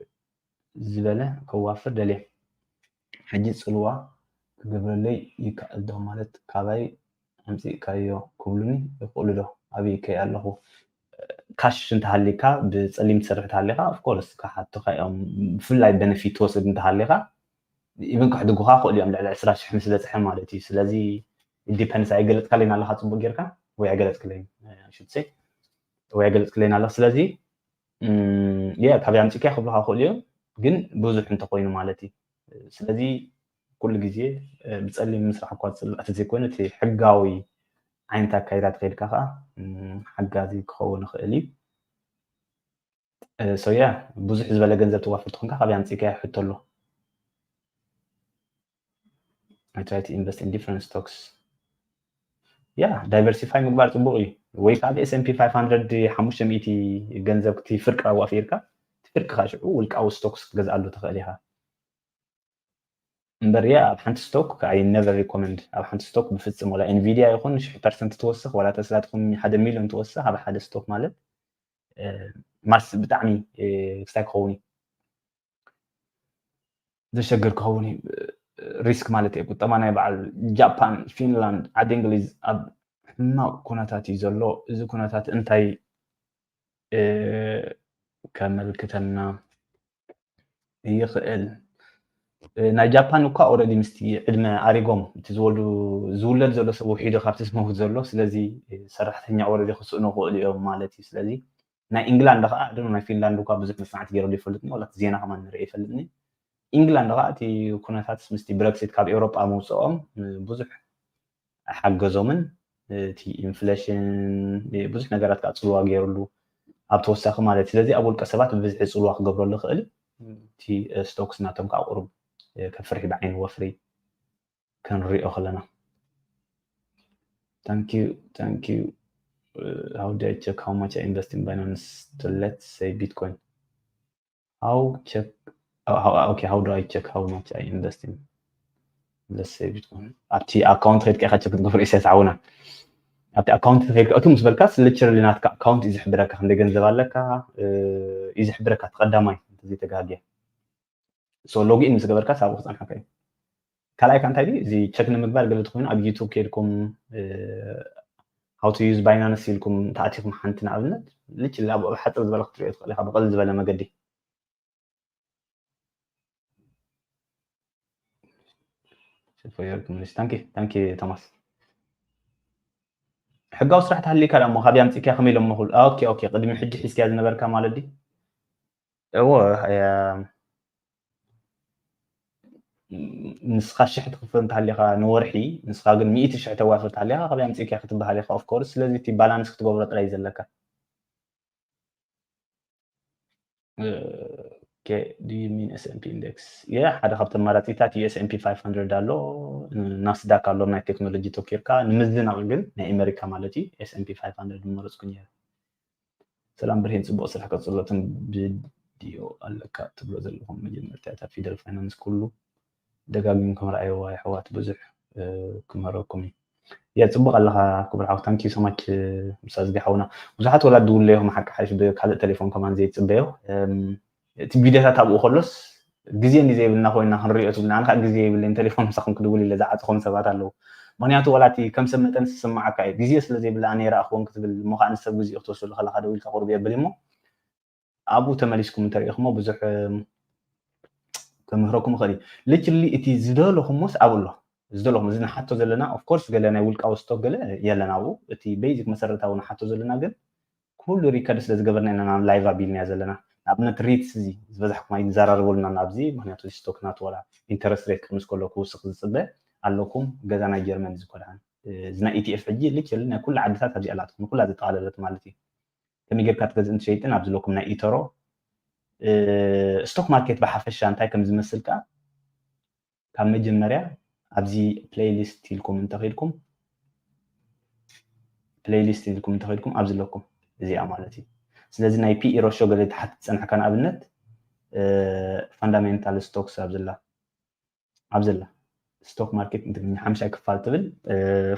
ዝበለ ከዋፍር ደልየ ሕጂ ፅልዋ ክገብረለይ ይከኣል ዶ ማለት ካባይ ኣምፂእካዮ ክብሉኒ ይኽእሉ ዶ? ኣበይ ከይ ኣለኹ ካሽ እንተሃሊካ ብፀሊም ትሰርሕ እንተሃሊካ ኦፍኮርስ ክሓቱካ እዮም። ብፍላይ በነፊት ትወስድ እንተሃሊካ ኢቨን ክሕድጉካ ክእሉ እዮም ልዕሊ ዕስራ ሽሕ ምስ በፅሐ ማለት እዩ። ስለዚ ዲፐንስ ኣይገለፅካለይን ኣለካ ፅቡቅ ጌርካ ወይ ኣይገለፅክለይን ሽትሰይ ወይ ኣይገለፅክለይን ኣለካ። ስለዚ የ ካበይ ኣምፂእካዮ ክብሉካ ክእሉ እዮም ግን ብዙሕ እንተኮይኑ ማለት እዩ። ስለዚ ኩሉ ግዜ ብፀሊም ምስራሕ እኳ ዝፅላእ ተዘይኮይኑ እቲ ሕጋዊ ዓይነት ኣካይዳ ተኸይድካ ከዓ ሓጋዚ ክኸውን ይኽእል እዩ። So yeah ብዙሕ ዝበለ ገንዘብ ተዋፍር ትኾንካ ካበይ ኣምፂእካዮ ሕቶ ኣሎ። I try to invest in different stocks. ያ ዳይቨርሲፋይ ምግባር ፅቡቅ እዩ። ወይ ከዓ S&P five hundred ሓሙሽተ ሚእቲ ገንዘብ እቲ ፍርቂ ኣዋፊርካ እቲ ፍርቂ ከዓ ሽዑ ውልቃዊ ስቶክስ ክትገዝኣሉ ትኽእል ኢኻ። እምበር እያ ኣብ ሓንቲ ስቶክ I never recommend። ኣብ ሓንቲ ስቶክ ብፍጽም፣ ወላ ኤንቪድያ ይኹን ሽሕ ፐርሰንት ትወስኽ፣ ወላ ተስላ ትኹን ሓደ ሚሊዮን ትወስኽ ኣብ ሓደ ስቶክ ማለት ማስ ብጣዕሚ ክስታይ ክኸውን እዩ፣ ዘሸግር ክኸውን እዩ። ሪስክ ማለት እየ። ቁጠባ ናይ በዓል ጃፓን፣ ፊንላንድ፣ ዓዲ እንግሊዝ ኣብ ሕማቕ ኩነታት እዩ ዘሎ። እዚ ኩነታት እንታይ ከመልክተና ይኽእል? ናይ ጃፓን እኳ ኦረዲ ምስቲ ዕድመ ኣሪጎም እቲ ዝወልዱ ዝውለድ ዘሎ ሰብ ውሒዱ ካብቲ ዝመውት ዘሎ፣ ስለዚ ሰራሕተኛ ኦረዲ ክስእኑ ክእሉ እዮም ማለት እዩ። ስለዚ ናይ ኢንግላንድ ከዓ ዶ ናይ ፊንላንድ እኳ ብዙሕ መፅናዕቲ ገይረሉ ይፈልጥኒ፣ ወላ እቲ ዜና ከማን ንርኢ ይፈልጥኒ። ኢንግላንድ ከዓ እቲ ኩነታት ምስቲ ብረክሲት ካብ ኤውሮጳ ምውፅኦም ብዙሕ ሓገዞምን እቲ ኢንፍሌሽን ብዙሕ ነገራት ከዓ ፅልዋ ገይሩሉ ኣብ ተወሳኺ ማለት እዩ። ስለዚ ኣብ ውልቀ ሰባት ብብዝሒ ፅልዋ ክገብረሉ ይኽእል እዩ። እቲ ስቶክስ ናቶም ከዓ ቁሩብ ከፍርሕ ብዓይኒ ወፍሪ ክንሪኦ ከለና። Thank you, thank you. Uh, how do I check how much I invest in Binance to let's say Bitcoin? How check? Oh, how, okay, how do I check how much I invest in? Let's say Bitcoin. ኣብቲ ኣካውንት ከይድካ ኢኻ ቸክ ትገብር ኢሳያስ ዓውና። ኣብቲ ኣካውንት ከይድካ እቱ ምስ በልካስ ሊቸራሊ ናትካ ኣካውንት እዩ ዝሕብረካ፣ ክንደይ ገንዘብ ኣለካ እዩ ዝሕብረካ። እቲ ቀዳማይ እንተዘይተጋግየ ሶ ሎጊን ምስ ገበርካ ሳብኡ ክጸንሓካ እዩ። ካልኣይ ከ እንታይ ድዩ እዚ ቸክ ንምግባር ገለ ተኮይኑ ኣብ ዩቱብ ከይድኩም how to use Binance ኢልኩም ተኣቲኹም ሓንቲ ንኣብነት ልጭ ኣብ ሓፅር ዝበለ ክትሪኦ ትኽእል ኢኻ ብቐል ዝበለ መገዲ። Thank you, thank you, Thomas. ሕጋዊ ስራሕ ተሃሊካ ዳሞ ካብያ ምፅእኪያ ከመይ ኢሎም መኹል ኦኬ ኦኬ ቅድሚ ሕጂ ሒዝኪያ ዝነበርካ ማለት ድዩ? እዎ ንስኻ ሽሕ ትኽፍል እንተሃሊኻ ንወርሒ ንስኻ ግን ሚእቲ ሽሕ ተዋፍር እንተሃሊኻ ካብያ ምፅእኪያ ክትበሃል ኢኻ ኦፍኮርስ። ስለዚ እቲ ባላንስ ክትገብሮ ጥራይ ዘለካ። ኦኬ፣ do you mean S and P index? የ ሓደ ካብቲ ኣማራፂታት ዩ S and P five hundred ኣሎ፣ ናስዳክ ኣሎ ናይ ቴክኖሎጂ ተኪርካ ንምዝናቕ ግን ናይ ኣሜሪካ ማለት እዩ S and P five hundred ምመረፅኩ ነይረ። ሰላም ብርሄን፣ ፅቡቕ ስራሕ ቀፅሎ። እቶም ቪድዮ ኣለካ ትብሎ ዘለኹም መጀመርታ እታ ፊደል ፋይናንስ ኩሉ ደጋጊምኩም ረኣይዋ የሕዋት፣ ብዙሕ ክምህረኩም እዩ። ያ ፅቡቅ ኣለካ ክቡር ሓው፣ thank you so much። ምሳዝጊ ሓውና ብዙሓት ወላ ድውለ ይኹም ሓቂ ሓሽ ብካልእ ቴሌፎን ከማን ዘይፅበዮ እቲ ቪድዮታት ኣብኡ ከሎስ ግዜ እንዲ ዘይብልና ኮይና ክንሪኦ ትብልና ኣነ ከዓ ግዜ የብለይን ቴሌፎን ምሳኹም ክድውል ኢለ ዝዓፅኹም ሰባት ኣለዉ። ምክንያቱ ወላ እቲ ከም ሰብ መጠን ዝስማዓካ እዩ ግዜ ስለ ዘይብላ ኣነ ይረእኽዎም ክትብል እሞ ከዓ ንሰብ ግዜኡ ክትወስደሉ ከለካ ደው ኢልካ ቁርብ የብል እሞ ኣብኡ ተመሊስኩም እንተሪኢኹሞ ብዙሕ ክምህረኩም ይኽእል እዩ። Literally እቲ ዝደለኹሞስ ኣብኡ ኣሎ። ዝደለኹም እዚ ንሓቶ ዘለና of course ገለ ናይ ውልቃዊ ስቶክ ገለ የለን ኣብኡ። እቲ ቤዚክ መሰረታዊ ንሓቶ ዘለና ግን ኩሉ ሪከርድ ስለ ዝገበርና ኢና ናብ ላይቭ ኣቢልናዮ ዘለና። ንኣብነት ሪትስ እዚ ዝበዛሕኩም ኣይንዘራረበሉና ናብዚ ምክንያቱ እዚ ስቶክ ናቱ ዋላ ኢንተረስት ሬት ክቕንስ ከሎ ክውስኽ ዝፅበ ኣለኩም። ገዛ ናይ ጀርመን እዚ ኮድሓን እዚ ናይ ኢቲኤፍ ሕጂ ሊትራሊ ናይ ኩሉ ዓድታት ኣብዚ ኣላትኩም ኩላ ዘጠቓለለት ማለት እዩ። ከመይ ጌርካ ትገዝእን ትሸይጥን ኣብዚ ለኩም ናይ ኢተሮ ስቶክ ማርኬት ብሓፈሻ እንታይ ከም ዝመስል ከዓ ካብ መጀመርያ ኣብዚ ፕሌይሊስት ኢልኩም እንተኺድኩም ፕሌይሊስት ኢልኩም እንተኺድኩም ኣብዚ ኣለኩም እዚኣ ማለት እዩ። ስለዚ ናይ ፒኢ ሮሾ ገለ ተሓቲ ዝፀናሕካ ንኣብነት ፋንዳሜንታል ስቶክስ ኣብዝላ ኣብዘላ ስቶክ ማርኬት ንትግርኛ ሓምሻይ ክፋል ትብል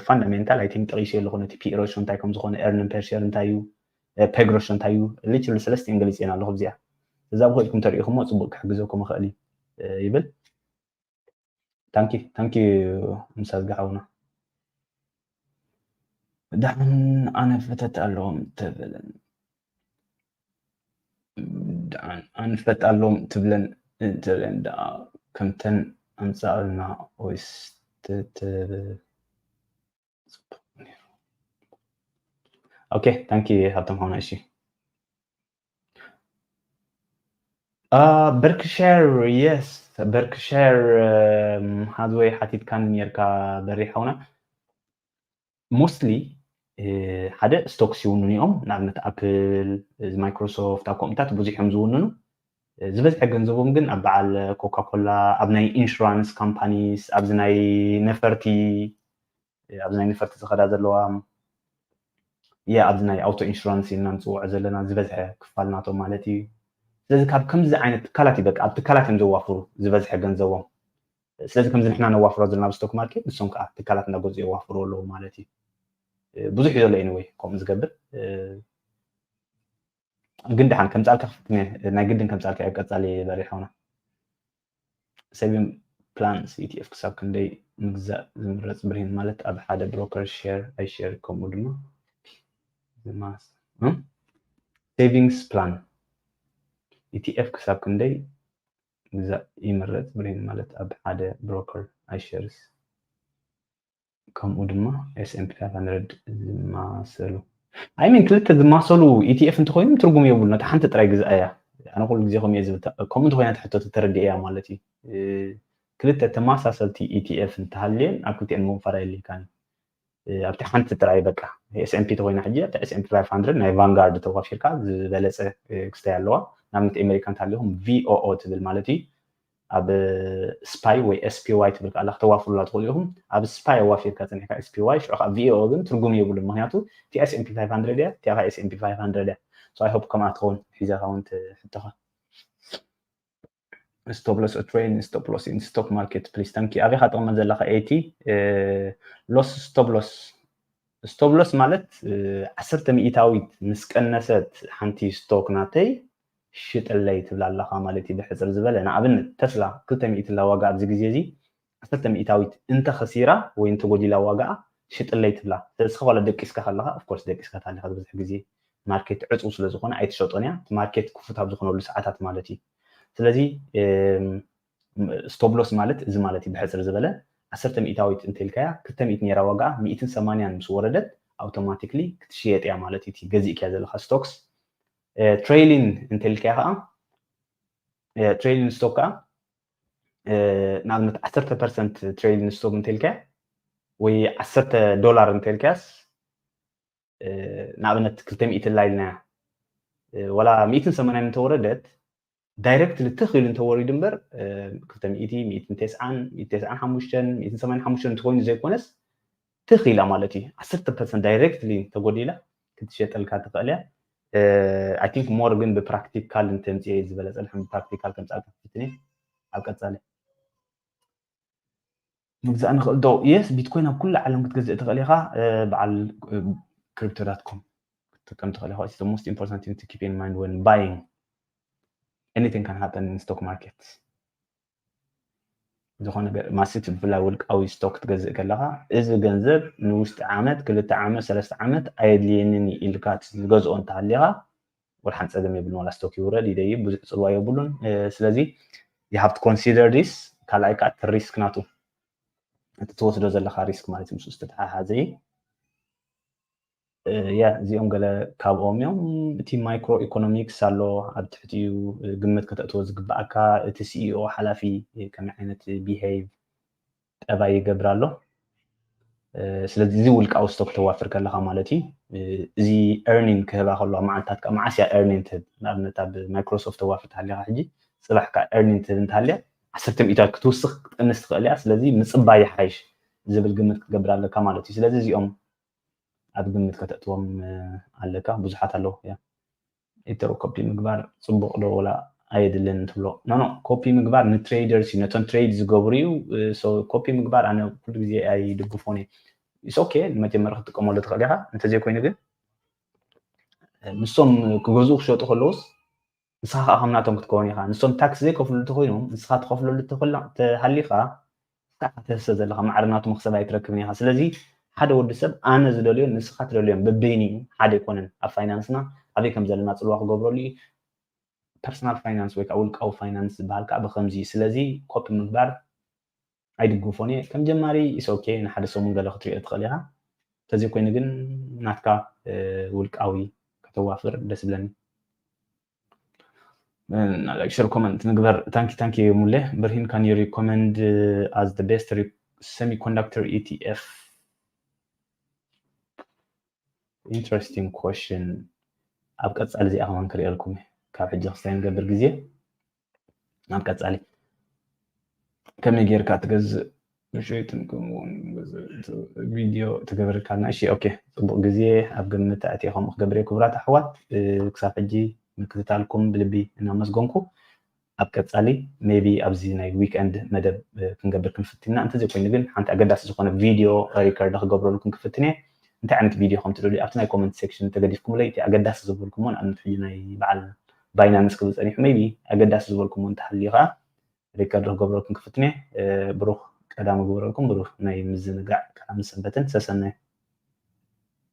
ፋንዳሜንታል ኣይቲንክ ጠቂሱ ኣለኹ ነቲ ፒኢ ሮሾ እንታይ ከም ዝኾነ ኤርኒን ፐርሸር እንታይ እዩ ፔግ ሮሾ እንታይ እዩ ሊትራሊ ሰለስቲኦም ገሊፅየን ኣለኹ እዚኣ እዛ ብኮድኩም ተሪኢኹሞ ፅቡቅ ክሕግዘኩም ይኽእል እዩ ይብል። ታንኪ ታንኪ ምሳዝጊ ሓውና። ደሓን ኣነ ፈተት ኣለዎም ትብልን ደሓን ኣንፈት ኣለዎም ትብለን ትብለን ደኣ ከምተን ኣምጻእልና ወይስ ትብል ኦኬ ታንኪ ሃብቶም ሓውና እሺ። በርክሸር የስ በርክሸር ሃዝወይ ሓቲትካን ኔርካ በሪ ሓውና። ሞስትሊ ሓደ ስቶክስ ይውንኑ እዮም ንኣብነት ኣፕል ማይክሮሶፍት ኣብ ከምኡታት ብዙሕ እዮም ዝውንኑ። ዝበዝሐ ገንዘቦም ግን ኣብ በዓል ኮካኮላ ኣብ ናይ ኢንሹራንስ ካምፓኒስ ኣብዚ ናይ ነፈርቲ ኣብዚ ናይ ነፈርቲ ዝኸዳ ዘለዋ የ ኣብዚ ናይ ኣውቶ ኢንሹራንስ ኢልና ንፅውዖ ዘለና ዝበዝሐ ክፋል ናቶም ማለት እዩ። ስለዚ ካብ ከምዚ ዓይነት ትካላት እዩ በቃ ኣብ ትካላት እዮም ዘዋፍሩ ዝበዝሐ ገንዘቦም። ስለዚ ከምዚ ንሕና ነዋፍሮ ዘለና ኣብ ስቶክ ማርኬት ንሶም ከዓ ትካላት እናገዙ የዋፍሩ ኣለዉ ማለት እዩ። ብዙሕ እዩ ዘሎ anyway ከምኡ ዝገብር። ግን ደሓን ከምፃልካ ክፍትነ ናይ ግድን ከምፃልካ ኣብ ቀፃሊ በሪሕ ሆና። Saving plans፣ ኢቲኤፍ ክሳብ ክንደይ ምግዛእ ዝምረፅ? ብርሂን ማለት ኣብ ሓደ ብሮከር ሼር ኣይሸር ከምኡ ድማ savings plan፣ ኢቲኤፍ ክሳብ ክንደይ ምግዛእ ይምረፅ? ብርሂን ማለት ኣብ ሓደ ብሮከር ኣይሸርስ ከምኡ ድማ S&P five hundred ዝማሰሉ I mean ክልተ ዝማሰሉ ኢቲኤፍ እንተኮይኖም ትርጉም የብሉ። ነታ ሓንቲ ጥራይ ግዝኣያ። ኣነ ኩሉ ግዜ ከምኡ እየ ዝብል። ከምኡ እንተኮይና እቲ ሕቶ ተረዲኤያ ማለት እዩ። ክልተ ተመሳሰልቲ ኢቲኤፍ እንተሃልየን ኣብ ክልቲኤን ምውፋር ኣየድልየካን እዩ። ኣብቲ ሓንቲ ጥራይ በቃ S&P ተኮይና ሕጂ ኣብቲ S&P five hundred ናይ ቫንጋርድ ተዋፊርካ ዝበለፀ ክስታይ ኣለዋ። ንኣብነት ኣሜሪካ እንተሃሊኹም ቪኦኦ ትብል ማለት እዩ። ኣብ ስፓይ ወይ SPY ትብል ከኣላ ክተዋፍሩላ ትኽእሉ ኢኹም። ኣብ ስፓይ ኣዋፊርካ ፀኒሕካ SPY ሽዑ ከዓ ቪኦኦ ግን ትርጉም የብሉን። ምክንያቱ እቲኣ S&P five hundred እያ፣ እቲኣ ከዓ S&P five hundred እያ። So I hope ከምኣ ትኸውን ሒዛካ እውን ትሕተኻ። Stop loss or trail stop loss in stock market please። Thank you። ኣበይ ኢኻ ትቕመጥ ዘለኻ? ኤቲ loss stop loss stop loss ማለት ዓሰርተ ሚእታዊት ምስ ቀነሰት ሓንቲ ስቶክ ናተይ ሽጥለይ ትብላ ኣለኻ ማለት እዩ። ብሕፅር ዝበለ ንኣብነት ተስላ ክልተ ሚእቲ ላ ዋጋ ኣብዚ ግዜ እዚ ዓሰርተ ሚእታዊት እንተኸሲራ ወይ እንተጎዲላ ዋጋኣ ሽጥለይ ትብላ። ስለዚ ዋላ ደቂስካ ከለኻ of course ደቂስካ ታሊኻ ዝበዝሕ ግዜ ማርኬት ዕፁው ስለ ዝኾነ ኣይትሸጦን እያ። ማርኬት ክፉት ኣብ ዝኾነሉ ሰዓታት ማለት እዩ። ስለዚ stop loss ማለት እዚ ማለት እዩ። ብሕፅር ዝበለ ዓሰርተ ሚእታዊት እንተልካያ ክልተ ሚእቲ ነይራ ዋጋ ሚእትን ሰማንያን ምስ ወረደት automatically ክትሽየጥ እያ ማለት እዩ። ገዚእክያ ዘለካ ስቶክስ trailing እንተልካያ ከዓ trailing stock ከዓ ንኣብነት ዓሰርተ ፐርሰንት trailing stock እንተልካያ ወይ ዓሰርተ ዶላር እንተልካያስ ንኣብነት ክልተ ሚእቲ ላ ኢልናያ ዋላ ሚእትን ሰማንያን እንተወረደት direct ትኽ ኢሉ እንተወሪዱ እምበር ክልተ ሚእቲ፣ ሚእትን ተስዓን፣ ሚእትን ተስዓን ሓሙሽተን፣ ሚእትን ሰማንያን ሓሙሽተን እንተኮይኑ ዘይኮነስ ትኽ ኢላ ማለት እዩ። ዓሰርተ ፐርሰንት direct ተጎዲላ ክትሸጠልካ ትኽእል እያ። I think more ግን ብፕራክቲካል እንተምፅእ ዝበለፀ ድሕን ብፕራክቲካል ከምፃልካ ክፍትን እየ ኣብ ቀፃሊ ምግዛእ ንኽእል ዶ? Yes፣ ቢትኮይን ኣብ ኩሉ ዓለም ክትገዝእ ትኽእል ኢኻ። በዓል crypto dot com ክትጥቀም ትኽእል ኢኻ። It's the most important thing to keep in mind when buying. Anything can happen in stock market። ዝኾነ ማሲት ብፍላይ ውልቃዊ ስቶክ ክትገዝእ ከለኻ እዚ ገንዘብ ንውሽጢ ዓመት ክልተ ዓመት ሰለስተ ዓመት ኣየድልየንን ኢልካ ዝገዝኦ እንተሃሊኻ ወላ ሓንቲ ፀገም የብሉን። ዋላ ስቶክ ይውረድ ይደይብ ብዙሕ ፅልዋ የብሉን። ስለዚ you have to consider this። ካልኣይ ከዓ እቲ ሪስክ ናቱ እቲ ትወስዶ ዘለካ ሪስክ ማለት ምስ ዝተተሓሓዘ እዩ። ያ እዚኦም ገለ ካብኦም እዮም። እቲ ማይክሮ ኢኮኖሚክስ ኣሎ ኣብ ትሕቲኡ ግምት ከተእትዎ ዝግባኣካ እቲ ሲኢኦ ሓላፊ ከመይ ዓይነት ቢሄቭ ጠባይ ይገብር ኣሎ። ስለዚ እዚ ውልቃዊ ስቶክ ተዋፍር ከለካ ማለት እዩ። እዚ ኤርኒን ክህባ ከሎ መዓልታት ከዓ መዓስ እያ ኤርኒን ትህብ? ንኣብነት ኣብ ማይክሮሶፍት ተዋፍር ተሃሊካ ሕጂ ፅባሕ ከዓ ኤርኒን ትህብ እንተሃልያ ዓሰርተ ሚእታት ክትውስኽ ክትቀንስ ትኽእል እያ። ስለዚ ምፅባይ ይሓይሽ ዝብል ግምት ክትገብር ኣለካ ማለት እዩ። ስለዚ እዚኦም ኣብ ግምት ከተእትዎም ኣለካ። ብዙሓት ኣለዉ። ኢተር ኮፒ ምግባር ፅቡቕ ዶ ወላ ኣየድልን ትብሎ? ኖ ኖ፣ ኮፒ ምግባር ንትሬደርስ እዩ፣ ነቶም ትሬድ ዝገብሩ እዩ። ኮፒ ምግባር ኣነ ኩሉ ግዜ ኣይድግፎን እየ። ኢስ ኦኬ፣ ንመጀመሪ ክትጥቀመሉ ትኽእል ኢኻ። እንተዘይኮይኑ ግን ንሶም ክገዝኡ ክሸጡ ከለውስ ንስኻ ከዓ ከም ናቶም ክትከውን ኢኻ። ንሶም ታክስ ዘይከፍሉ እንተኮይኖም ንስኻ ትኸፍለሉ ተሃሊኻ ንስኻ ትህሰ ዘለኻ ማዕረ ናቱ መኽሰብ ኣይትረክብን ኢኻ። ስለዚ ሓደ ወዲ ሰብ ኣነ ዝደልዮን ንስኻ ትደልዮን በበይኑ እዩ፣ ሓደ ኣይኮነን። ኣብ ፋይናንስና ኣበይ ከም ዘለና ፅልዋ ክገብረሉ እዩ። ፐርሰናል ፋይናንስ ወይ ከዓ ውልቃዊ ፋይናንስ ዝበሃል ከዓ ብከምዚ እዩ። ስለዚ ኮፒ ምግባር ኣይድግፎን እየ። ከም ጀማሪ ኢስ ኦኬ፣ ንሓደ ሰሙን ገለ ክትሪኦ ትኽእል ኢኻ። እንተዘይኮይኑ ግን ናትካ ውልቃዊ ከተዋፍር ደስ ይብለኒ። ሌክቸር ኮመንት ንግበር። ታንኪ ታንኪ ሙሌ ብርሂን፣ can you recommend as the best semiconductor E T F? Interesting question። ኣብ ቀፃሊ እዚኣ ከማን ክሪኤልኩም ካብ ሕጂ ክስታይ ንገብር ግዜ ናብ ቀፃሊ ከመይ ጌርካ ትገዝእ ምሸይትን ከምኡውን ቪድዮ ትገብርካልና። እሺ ኦኬ፣ ፅቡቅ ግዜ ኣብ ግምት ኣእትየ ከምኡ ክገብር እየ። ክቡራት ኣሕዋት ክሳብ ሕጂ ምክትታልኩም ብልቢ እናመስገንኩ ኣብ ቀፃሊ maybe ኣብዚ ናይ weekend መደብ ክንገብር ክንፍትን ኢና። እንተዘይኮይኑ ግን ሓንቲ ኣገዳሲ ዝኾነ ቪድዮ ሪከርድ ክገብረልኩም ክፍትን እየ። እንታይ ዓይነት ቪድዮ ከም ትደልዩ ኣብቲ ናይ comment section ተገዲፍኩምለይ እቲ ኣገዳሲ ዝበልኩሞ ንኣብነት ሕጂ ናይ በዓል Binance ክብል ፀኒሑ maybe ኣገዳሲ ዝበልኩሞ እንተሃልዩ ከዓ ሪከርድ ክገብረልኩም ክፍትን እየ። ብሩኽ ቀዳም ግበረልኩም። ብሩኽ ናይ ምዝንጋዕ ቀዳምን ሰንበትን። ሰሰናዩ።